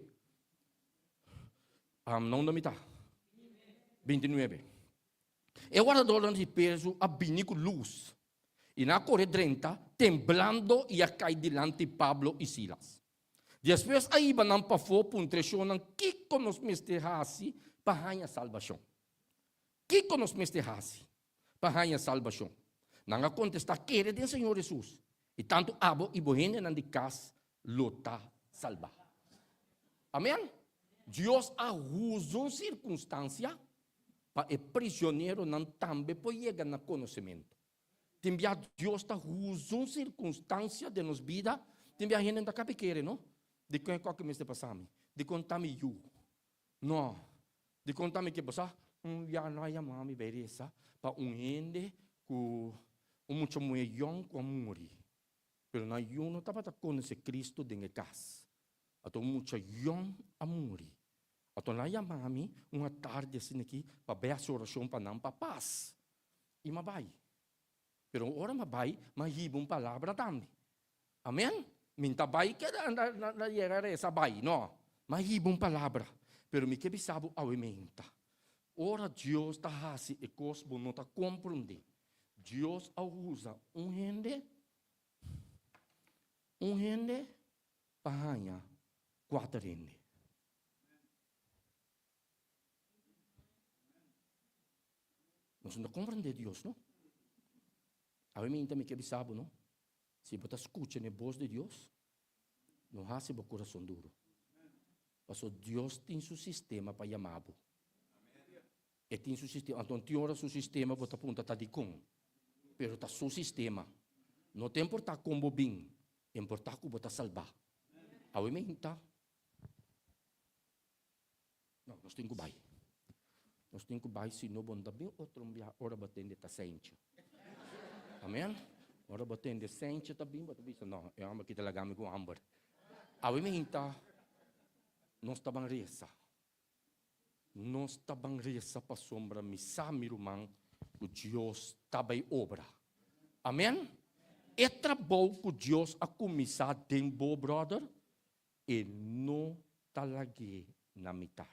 Um, na unda mi ta? 29. E wardadornan di prezu a bini ku lus. I nan a kore drenta, temblando i a kai dilanti Pablo i Silas. Despues a hiba nan pafó puntra e shonnan kiko nos mester hasi pa haña salbashon. Kiko nos mester hasi pa haña salbashon? Nan a kontestá, Kere den Señor Hesus, i tantu abo i bo hendenan di kas lo ta salbá. Amen. Dios a usa un sirkunstansia pa e prisioneronan tambe por yega na konosementu. Tin bia Dios ta usa un sirkunstansia den nos bida, tin bia hende no ta kapi kere, no? Dikon e kòke mester pasa mi? Dikon ta mi yu? No. Dikon ta mi ke pasa? Un bia no a yama mi bai resa pa un hende ku un mucha muhé yòn ku a muri. Pero nan yu no tabata konosé Kristu den e kas. Anto un mucha yòn a muri. Anto nan a yama mi un atardi asina aki pa bai hasi orashon pa nan pa pas. I m'a bai. Pero ora m'a bai, m'a hiba un palabra tambe. Amen? Mi n'ta bai keda na yega resa bai, no. M'a hiba un palabra. Pero mi ke bisa bo awe meinta. Ora Dios ta hasi e kos bo no ta komprondé. Dios a usa un hende, un hende pa haña kuater hende. Nos no ta komprendé Dios, no. Awe minta mi ke bisa bo, no. Si bo ta skucha n'e bos di Dios, no hasi bo kurason duru. Pasobra Dios tin su sistema pa yama bo. E tin su sistema. Anto tin ora su sistema bo ta puntra ta dikon. Pero ta su sistema. No ta importá kon bo bin, importá ku bo ta salbá. Awe minta. No, nos tin ku bai. Nos tin ku bai, si no bo no ta bin otro un biaha ora bo tende ta sentje. Amen? Ora bo tende sentje ta bin, bo ta bisa, no, e homber aki ta laga mi ku hamber. Awe mi hinta, nos ta ban resa. Nos ta ban resa pasobra mi sa, mi ruman, ku Dios ta bai obra. Amen? E trabou ku Dios a kuminsá den bo, brother, E no ta lag'é na mitar.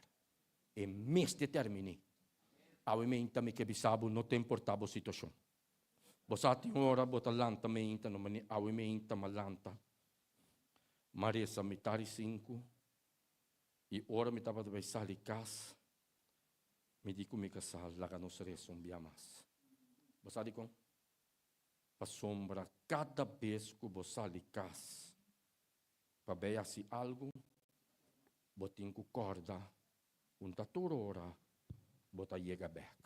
E mester terminé. Awe meinta mi ke bisa bo no ta importá bo situashon. Bo sa tin ora bo ta lanta meinta no mane awe meinta m'a lanta m'a resa mitar i sinku i ora mi tabata bai sali kas mi di ku mi kasá laga nos resa un bia mas. Bo sa dikon? Pasobra kada bes ku bo sali kas Pa bay haci algo, bo tin cu corda un ta tur ora bo ta yega bek.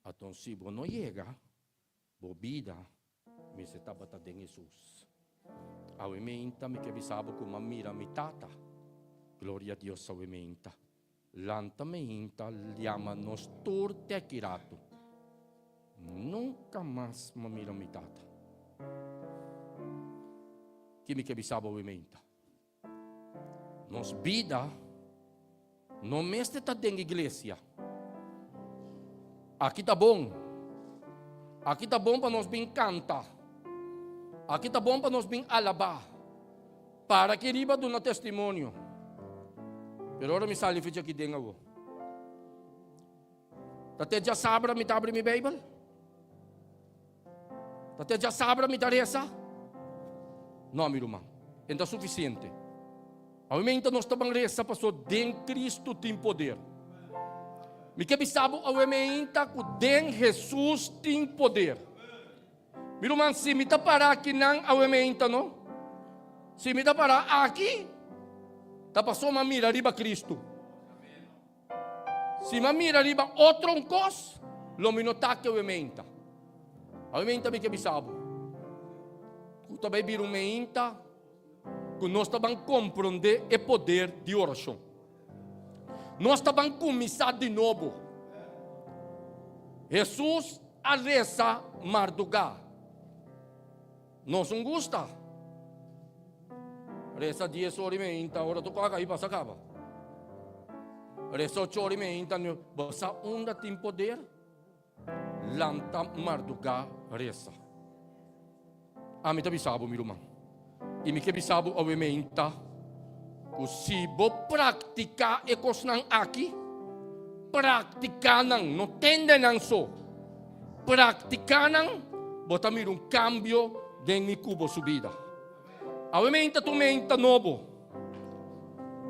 Aton si bo no yega, bo bida mester tabata den Jesus. Awe meinta mi ke bisa bo cu m'a mira mi tata. Gloria a Dios awe meinta. Lanta meinta yama nos tur te aki ratu. Nunka mas mi a mira mi tata. Ki mi ke bisa bo awe meinta? Nos bida no mester ta den iglesia. Aki ta bon. Aki ta bon pa nos bin kanta. Aki ta bon pa nos bin alabá. Para aki riba duna testimonio. Pero ora mi sali ficha aki den awo. Ta te djasabra mi ta abri mi Bijbel? Ta te djasabra mi ta resa? No, mi ruman. En ta sufisiente. Awe nos ta ban resa paso den Cristo tin poder. Mi ke bisa bo awe meinta ku den Jesus tin poder. Mi ruman, si mi ta para aki nan awe meinta no. Si mi ta para aki, ta paso mi a mira riba Cristo. Si mi a mira riba otro un kos, lo mi no ta aki awe meinta. Awe meinta mi ke bisa bo, ku ta bai bira un meinta ku nos ta ban komprondé e poder di orashon. Nos ta ban kuminsá di nobo. Hesus a resa mardugá. Nos un gusta resa dies ora i meinta, ora tur kos a pasa kaba. Resa ocho ora i meinta, bo sa unda tin poder? Lanta mardugá resa. Ami ta bisa bo, mi ruman, i mi ke bisa bo awe meinta, ku si bo praktiká e kosnan aki, praktiká nan, no tende nan so, praktiká nan, bo ta mira un kambio den mi ku bo su bida. Awe meinta ta un meinta nobo.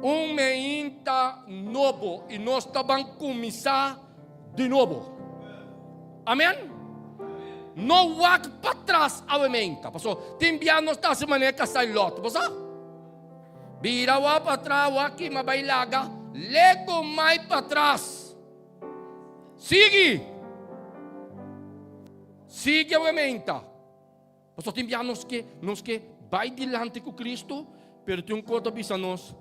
Un meinta nobo i nos ta ban kuminsá di nobo. Amen? No wak patras awe meinta. Paso tin bia nos ta hasi manera kasá i lòt. Bo sa? Bira wak patras, wak kima bai laga. Lego mai patras. Sigui! Sigui awe meinta. Pasobra tin bia nos ke, nos ke bai dilanti ku Kristu, pero tin un kos ta bisa nos,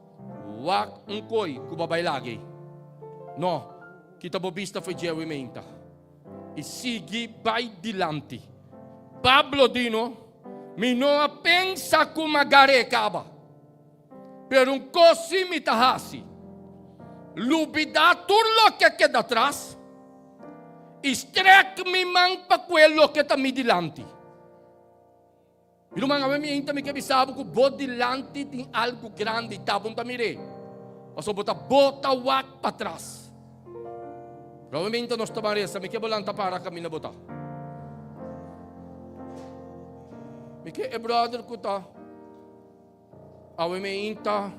wak un koi ku bo a bai laga ei. No, kita bo bista fo'i dje awe meinta i sigui bai dilanti. Pablo di no, Mi no a pensa ku mi a gar'é kaba, pero un kos sí mi ta hasi, lubidá tur loke a keda atras i strek mi man pa kue loke ta mi dilanti. Mi ruman, awe mi ainda mi ke bisa bo ku bo dilanti tin algu grandi, ta bo no ta mir'é, pasobra bo ta bota wak patras. Pero awe mi ainda nos ta ban resa, mi ke bo lanta para kaminda bo ta. Mi ke e brother ku ta Awe mi inta.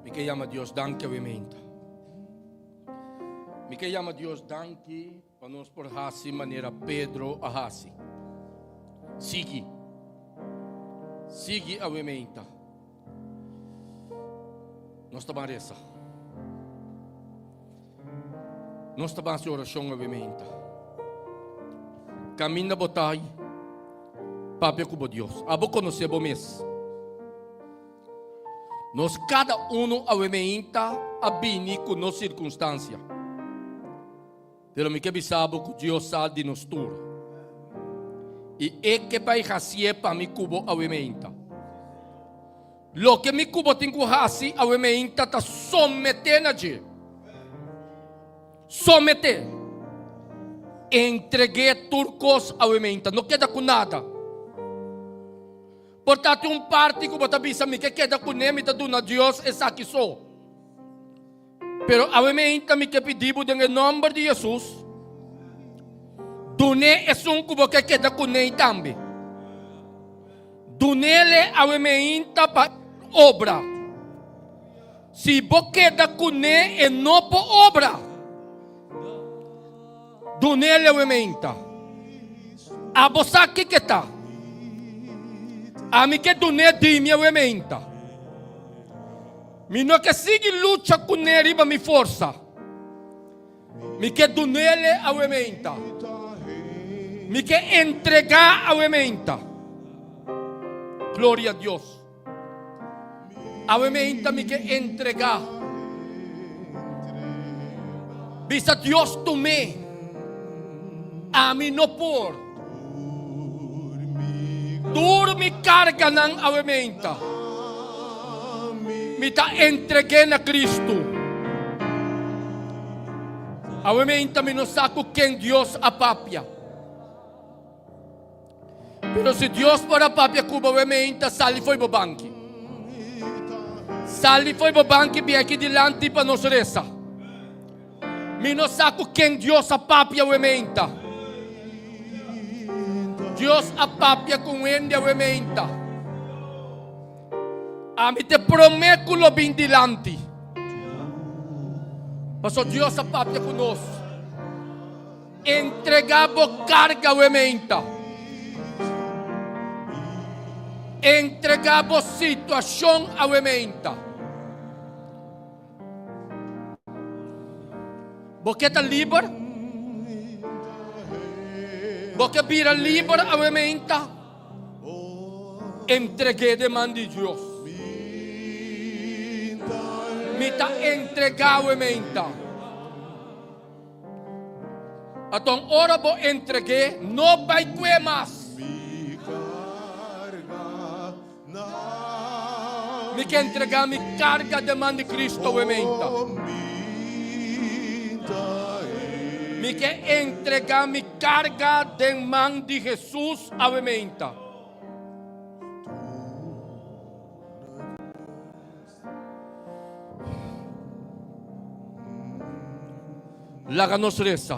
Mi ke yama Dios danki awe meinta. Mi ke yama Dios danki pa nos por hasi manera Pedro a hasi. Sigui. Sigui awe meinta. Nos ta ban resa. Nos ta ban hasi orashon awe meinta. Kaminda bo ta ai, papia ku bo Dios. Abo konosé bo mes. Nos kada uno awe meinta a bini ku nos sirkunstansia. Pero mi ke bisa bo ku Dios sa di nos tur. I e ke bai hasié pa mi ku bo awe meinta. Loke mi ku bo tin ku hasi awe meinta ta someté na dje. Someté. Entreg'é tur kos awe meinta. No keda ku nada. Por ta tin un parti ku bo ta bisa mi ke keda kuné, mi ta duna Dios esaki so. Pero awe meinta mi ke pidi bo den e nòmber di Hesus, dun'é esun ku bo ke keda kuné tambe. Dun'ele awe meinta pa obra. Si bo keda kuné e no por obra. Dun'ele awe meinta. Abo sa kiko ta. Ami ke dun'é di mi awe meinta. Mi no ke sigui lucha kuné riba mi forsa. Mi ke dunele awe meinta. Mi ke entregá awe meinta. Gloria a Dios. Awe meinta mi ke entregá. Bisa Dios tum'é. Ami no por. Tur mi karganan awe meinta. Mi ta entreg'é na Kristu. Awe meinta mi no sa ku ken Dios a papia. Pero si Dios por a papia ku bo awe meinta, sali fo'i bo banki. Sali fo'i bo banki bin aki dilanti pa nos resa. Mi no sa ku ken Dios a papia awe meinta. Dios a papia ku un hende awe meinta. Ami te promé ku lo bin dilanti. Paso Dios a papia ku nos. Entregá bo karga awe meinta. Entregá bo situashon awe meinta. Bo ke ta liber? Bo ke bira liber awe meinta? Entreg'é den man di Dios. Mi ta entregá awe meinta. Aton ora bo entreg'é, no bai kue mas. Mi ke entregá mi karga den man di Cristo awe meinta. Mi ke entregá mi karga den man di Jesus awe meinta. Laga nos resa.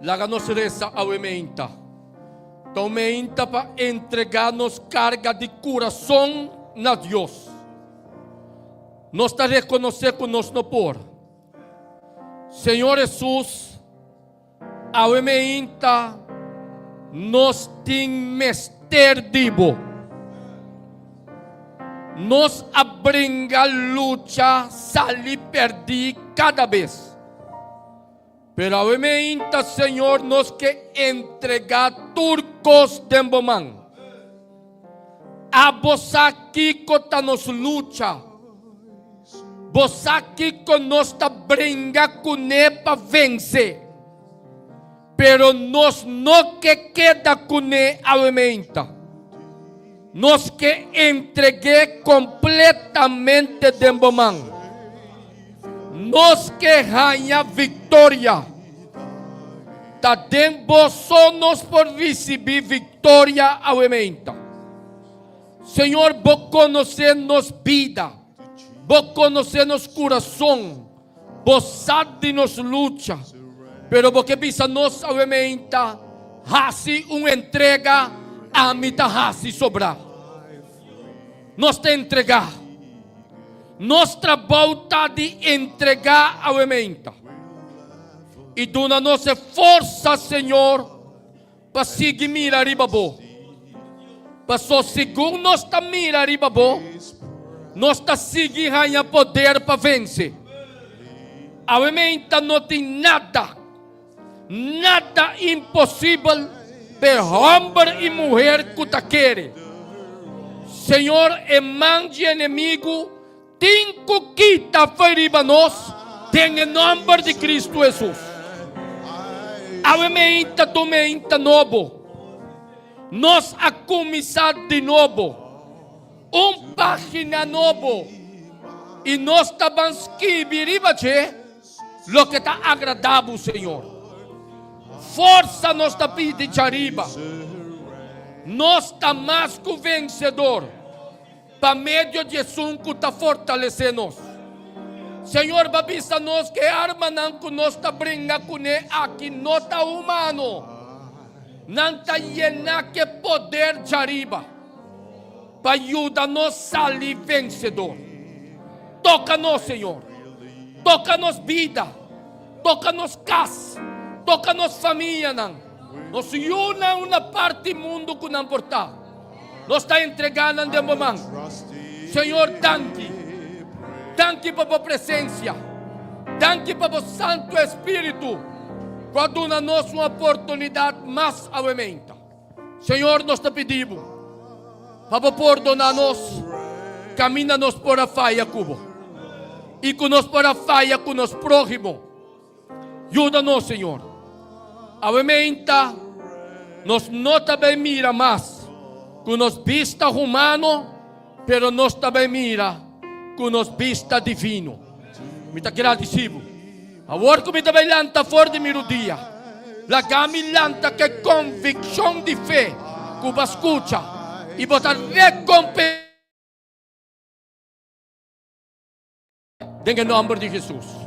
Laga nos resa awe meinta. Ta un meinta pa entregá nos karga di kurason na Dios. Nos ta rekonosé ku nos no por. Señor Hesus, awe meinta nos tin mester di bo. Nos a bringa lucha sali pèrdí kada bes. Pero awe meinta, Señor, nos ke entregá tur kos den bo man. Abo sa kiko ta nos lucha. Bo sa kiko nos ta bringa kuné pa vense. Pero nos no ke keda kuné awe meinta. Nos ke entreg'é kompletamente den bo man. Nos ke haña viktoria. Ta den bo so nos por risibí viktoria awe meinta. Señor, bo konosé nos bida. Bo konosé nos kurason. Bo sa di nos lucha, pero bo ke bisa nos awe meinta, Hasi un entrega, ami ta hasi sobrá. Nos ta entregá. Nos trabou ta di entregá awe meinta. I duna nos e forsa, Señor, pa sigui mira riba bo. Paso segun nos ta mira riba bo, nos ta sigui haña poder pa vense. Awe meinta no tin nada, nada imposibel p'e hòmber i muher ku ta kere. Señor, e man dje enemigu Tin ku kita fe riba nos den e nòmber di Kristu Hesus. Awe meinta ta un meinta nobo. Nos a kuminsá di nobo. Un página nobo i nos ta ban skibi riba dje loke ta agradá bo, Señor. Forsa nos ta pidi djariba. Nos ta mas ku vensedor pa medio di esun ku ta fortalesé nos. Señor ba bisa nos ku e armanan ku nos ta bringa kuné aki no ta humano. Nan ta yená ku e poder djariba pa yuda nos sali vensedor. Toka nos, Señor. Toka nos bida. Toka nos kas. Toka nos famianan. Nos yunan una parti mundu ku nan por ta. Nos ta entregá nan den bo man. Señor, danki. Danki pa bo presensia. Danki pa bo Santu Espíritu ku a duna nos un oportunidat mas awe meinta. Señor, nos ta pidi bo pa bo pordoná nos kaminda nos por a faya ku bo i ku nos por a faya ku nos próhimo. Yuda nos, Señor. Awe meinta nos no ta bay mira mas cu nos bista humano, pero nos ta bay mira cu nos bista divino. Mi ta gradici bo. Awor cu mi ta bay lanta for di mi rudia, laga mi lanta cu e conviccion di fe cu bo a scucha y bo ta recompensa. Den e nomber di Jesus.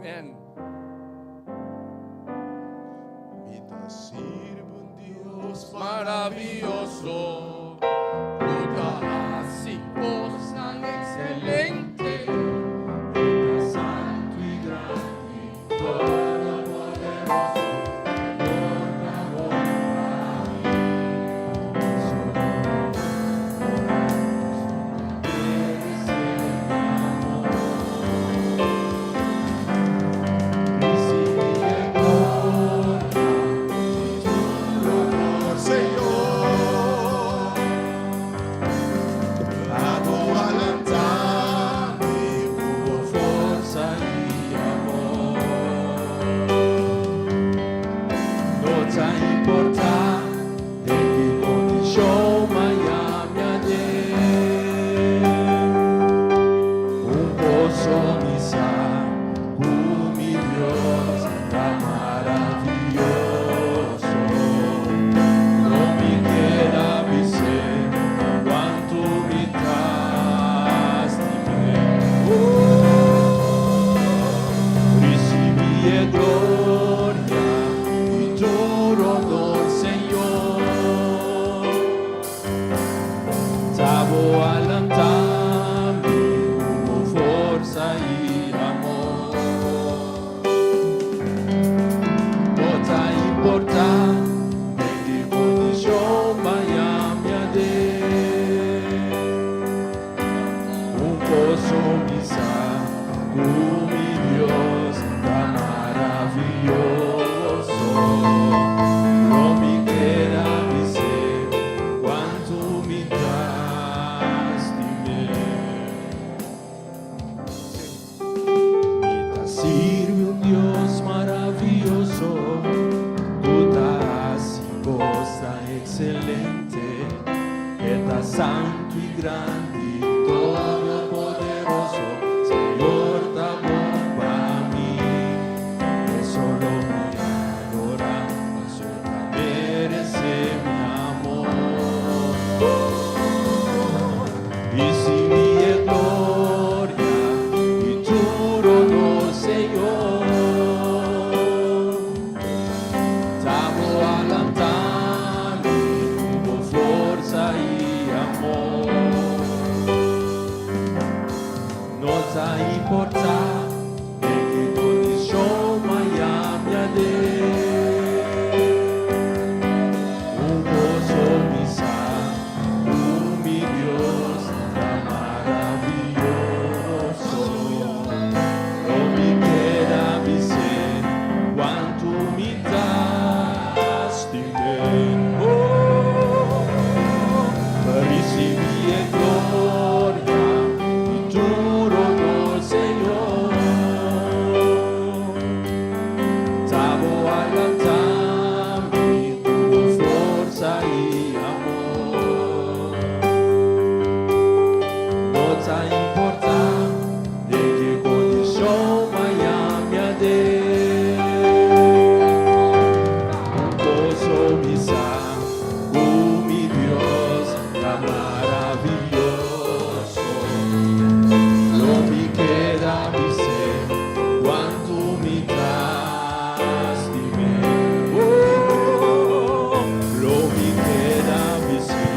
Amen. Mi ta sirbi un Dios Maravilloso, ku ta hasi kosnan ekselente. E ta santu i grandi, todopoderoso, Señor ta bon pa mi. Señor. Santu i grandi, Todopoderoso, Señor ta bon pa mi. E solo mi adorá, paso e ta meresé mi amor. Risibí e gloria i tur honor, Señor. Ta bo a lanta mi ku bo forsa i amor. No ta importá den ki kondishon m'a haña mi aden. Un kos mi sa, ku mi Dios ta maravioso. Lo mi keda bis'é kuantu mi ta stim'é. Oh, risibí e gloria i tur honor, Señor. Ta bo a lanta mi ku forsa i amor. No ta importá den ki kondishon m'a haña mi aden. Un kos mi sa, ku mi Dios ta maravioso. Lo mi keda bis'é kuantu mi ta stim'é. Oh, lo mi keda bis'é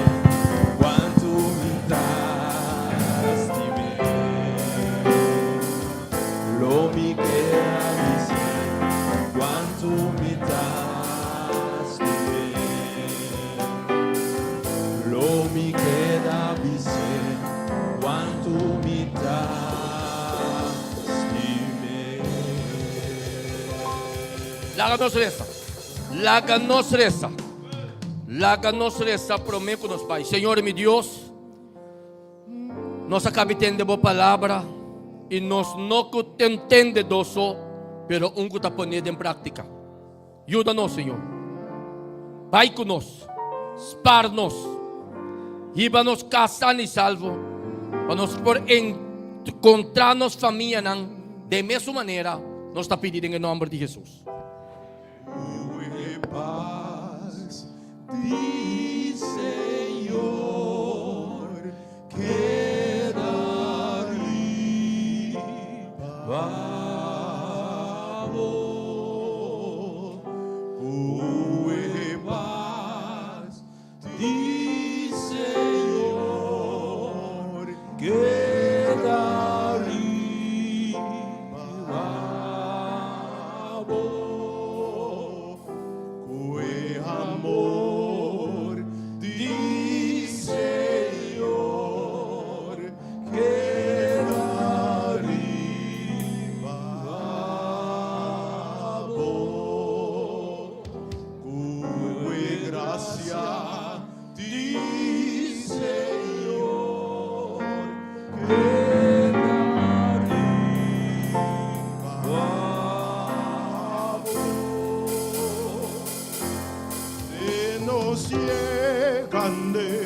kuantu mi ta stim'é. Lo mi keda bis'é kuantu mi ta stim'é. Lo mi keda bis'é kuantu mi ta stim'é. Laga nos resa. Laga nos resa. Laga nos resa promé ku nos bai. Señor mi Dios, nos a kaba di tende bo palabra i nos no ku tende so, pero un ku ta pone den práktika. Yuda nos, Señor. Bai ku nos. Spar nos. Hiba nos kas sano i salvo. Pa nos por enkontrá nos famianan di mesun manera. Nos ta pidi den nòmber di Hesus. Paz, di Señor, keda riba bo. Ku e pas di Señor, keda riba bo. Ku e amor di Señor, keda riba bo. Ku e grasia di Señor, keda riba bo. Te nos yegando.